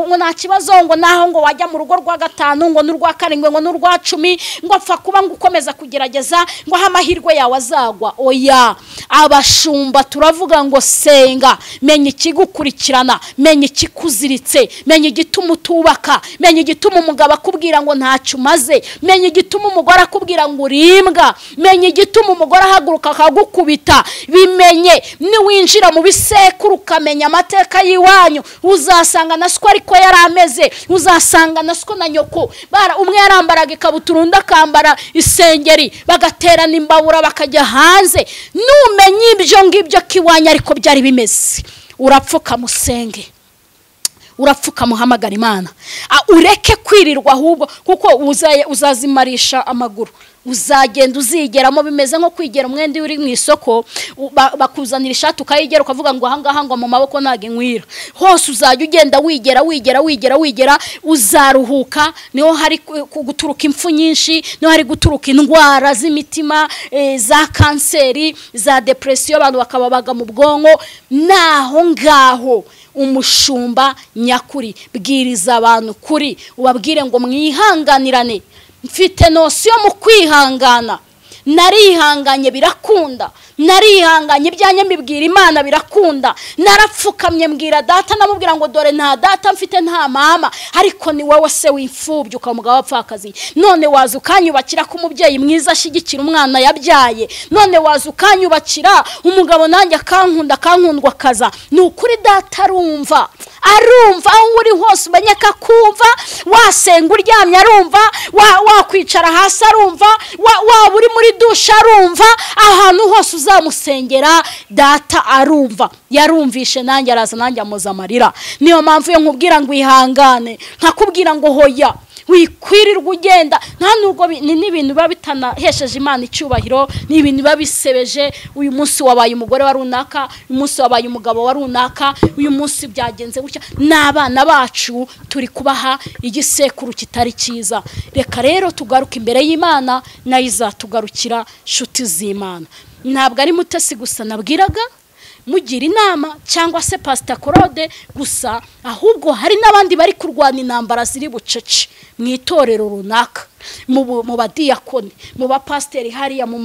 S1: ngo nta kibazo, ngo naho ngo wajya mu rugo rwa 5, ngo n'urwa 7, ngo n'urwa 10, ngo apfa kuba ngo ukomeza kugerageza, ngo aho amahirwe yawe azagwa. Oya, abashumba turavuga ngo senga, menya ikigukurikirana, menya ikikuziritse, menya igituma utubaka, menya igituma umugabo akubwira ngo ntacyo umaze, menya igituma umugore akubwira ngo urimbwa, menya igituma umugore ahaguruka akagukubita. Bimenye, niwinjira mu bisekuru ukamenya amateka y'iwanyu, uzasanga na siko ariko yarameze, uzasanga na siko na nyoko bara umwe yarambaraga ikabutura undi akambara isengeri, bagaterana imbabura bakajya hanze. Numenye ibyo ngibyo kiwanya ariko byari bimeze, urapfuka musenge, urapfuka muhamagara Imana, ureke kwirirwa ahubwo, kuko uzazimarisha amaguru, uzagenda uzigeramo. Bimeze nko kwigera umwenda uri mu isoko, bakuzanira ishati ukayigera ukavuga ngo ahangaha ngo mu maboko ntago inkwira. Hose uzajya ugenda wigera wigera wigera wigera, uzaruhuka. Niho hari guturuka impfu nyinshi, niho hari guturuka indwara z'imitima, za kanseri, za depression, abantu bakababaga mu bwonko. Naho ngaho umushumba nyakuri, bwiriza abantu kuri, ubabwire ngo mwihanganirane. Mfite nosiyo mu kwihangana, narihanganye birakunda, narihanganye ibyanjye mbibwira Imana birakunda, narapfukamye mbwira data, namubwira ngo dore nta data mfite nta mama, ariko ni wowe se w'imfubyi ukaba umugabo w'abapfakazi. None waza ukanyubakira ko umubyeyi mwiza ashyigikira umwana yabyaye, none waza ukanyubakira umugabo nanjye akankunda akankundwa akaza. Ni ukuri data arumva, arumva aho uri hose umenye ko akumva. Wasenga uryamye arumva, wakwicara hasi arumva, waba uri muri dushe arumva, ahantu hose uzamusengera data arumva. Yarumvishe nanjye araza nanjye amoza amarira. Niyo mpamvu iyo nkubwira ngo ihangane, nkakubwira ngo hoya, wikwirirwa ugenda. Nta nubwo ni n'ibintu biba bitanahesheje Imana icyubahiro, ni ibintu biba bisebeje. Uyu munsi wabaye umugore wa runaka, uyu munsi wabaye umugabo wa runaka, uyu munsi byagenze gutya. N'abana bacu turi kubaha igisekuru kitari cyiza. Reka rero tugaruke imbere y'Imana, nayo izatugarukira. Nshuti z'Imana, ntabwo ari Mutesi gusa nabwiraga mugira inama cyangwa se Pastor Claude gusa, ahubwo hari n'abandi bari kurwana intambara ziri bucece mu itorero runaka, mu badiyakoni, mu bapasteri hariya mu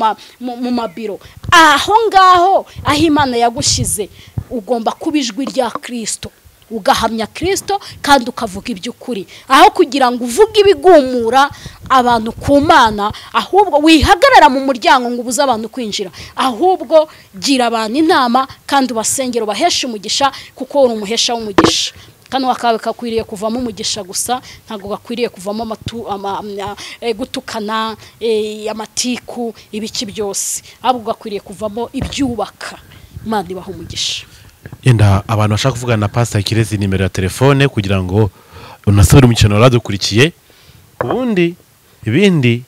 S1: mabiro. Aho ngaho aho Imana yagushize ugomba kuba ijwi rya Kristo, ugahamya Kristo kandi ukavuga iby'ukuri, aho kugira ngo uvuge ibigumura abantu ku Mana. Ahubwo wihagarara mu muryango ngo ubuze abantu kwinjira, ahubwo gira abantu inama kandi ubasengero baheshe umugisha, kuko uri umuhesha w'umugisha. Kano kawe kakwiriye kuvamo umugisha gusa, ntago gakwiriye kuvamo gutukana, amatiku, ibiki byose, ahubwo gakwiriye kuvamo ibyubaka. Imana ibaha umugisha.
S2: Yenda abantu bashaka kuvugana na Pastor Kirezi, nimero ya telefone kugira ngo unasubire umukino waradukurikiye, ubundi ibindi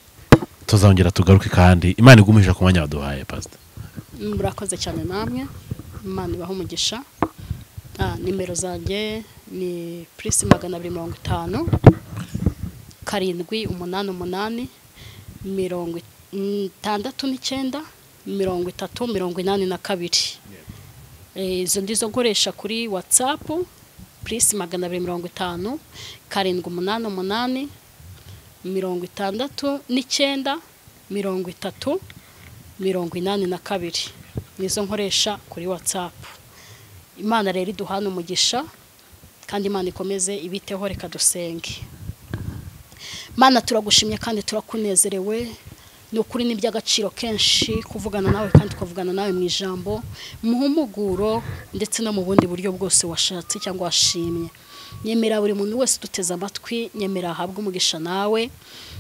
S2: tuzongera tugaruke kandi Imana igumisha ku mwanya waduhaye Pastor.
S1: Murakoze cyane namwe, Imana ibaha umugisha. Nimero zanjye ni plus 250 7 8 8 69 30 82. Izo ndizo nkoresha kuri WhatsApp, plus 250 7 8 8 69 30 82. Nizo nkoresha kuri WhatsApp. Imana rero iduhana umugisha kandi Imana ikomeze ibiteho. Reka dusenge. Mana turagushimye kandi turakunezerewe. Ni ukuri ni iby'agaciro kenshi kuvugana nawe kandi tukavugana nawe mu ijambo, mu humuguro ndetse no mu bundi buryo bwose washatse cyangwa washimye. Nyemera buri muntu wese duteze amatwi, nyemera ahabwe umugisha nawe.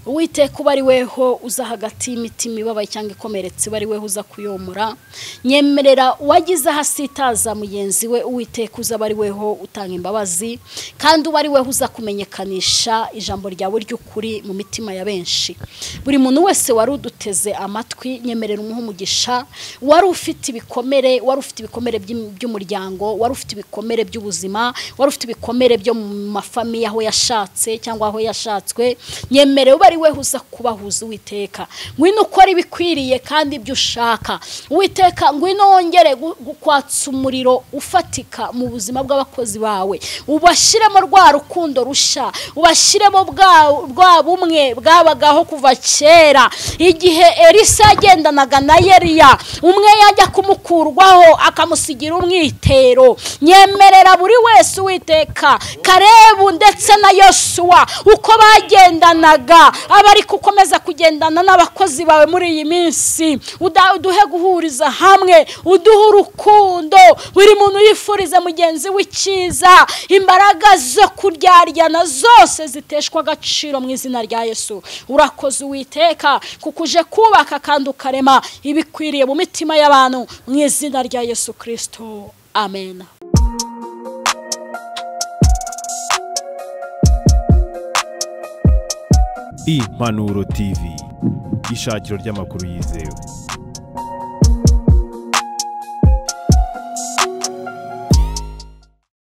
S1: Uwiteka uba ari weho uza hagati y'imitima ibabaye cyangwa ikomeretse, uba ari weho uza kuyomora. Nyemerera uwagize ahasitaza mugenzi we, Uwiteka uza ari weho utanga imbabazi, kandi uba ari weho uza kumenyekanisha ijambo ryawe ry'ukuri mu mitima ya benshi. Buri muntu wese wari uduteze amatwi, nyemerera umuhe umugisha. Wari ufite ibikomere, wari ufite ibikomere by'umuryango, wari ufite ibikomere by'ubuzima, wari ufite ibikomere ibikomere byo mu mafamiye aho yashatse cyangwa aho yashatswe. Nyemerere ube ari we uza kubahuza Uwiteka. Ngwino ukora ibikwiriye kandi ibyo ushaka Uwiteka. Ngwino wongere kwatsa umuriro ufatika mu buzima bw'abakozi bawe, ubashyiremo rwa rukundo rushya, ubashyiremo bwa bumwe bwabagaho kuva kera. Igihe Elisa yagendanaga na Eliya, umwe yajya kumukurwaho akamusigira umwitero. Nyemerera buri wese Uwiteka, Karebu ndetse na Yosuwa uko bagendanaga, abari gukomeza kugendana n'abakozi bawe muri iyi minsi. Uduhe guhuriza hamwe, uduhe urukundo, buri muntu yifurize mugenzi we icyiza. Imbaraga zo kuryaryana zose ziteshwa agaciro mu izina rya Yesu. Urakoze Uwiteka kuko uje kubaka kandi ukarema ibikwiriye mu mitima y'abantu mu izina rya Yesu Kristo, amen.
S3: Impanuro TV, ishakiro ry'amakuru yizewe.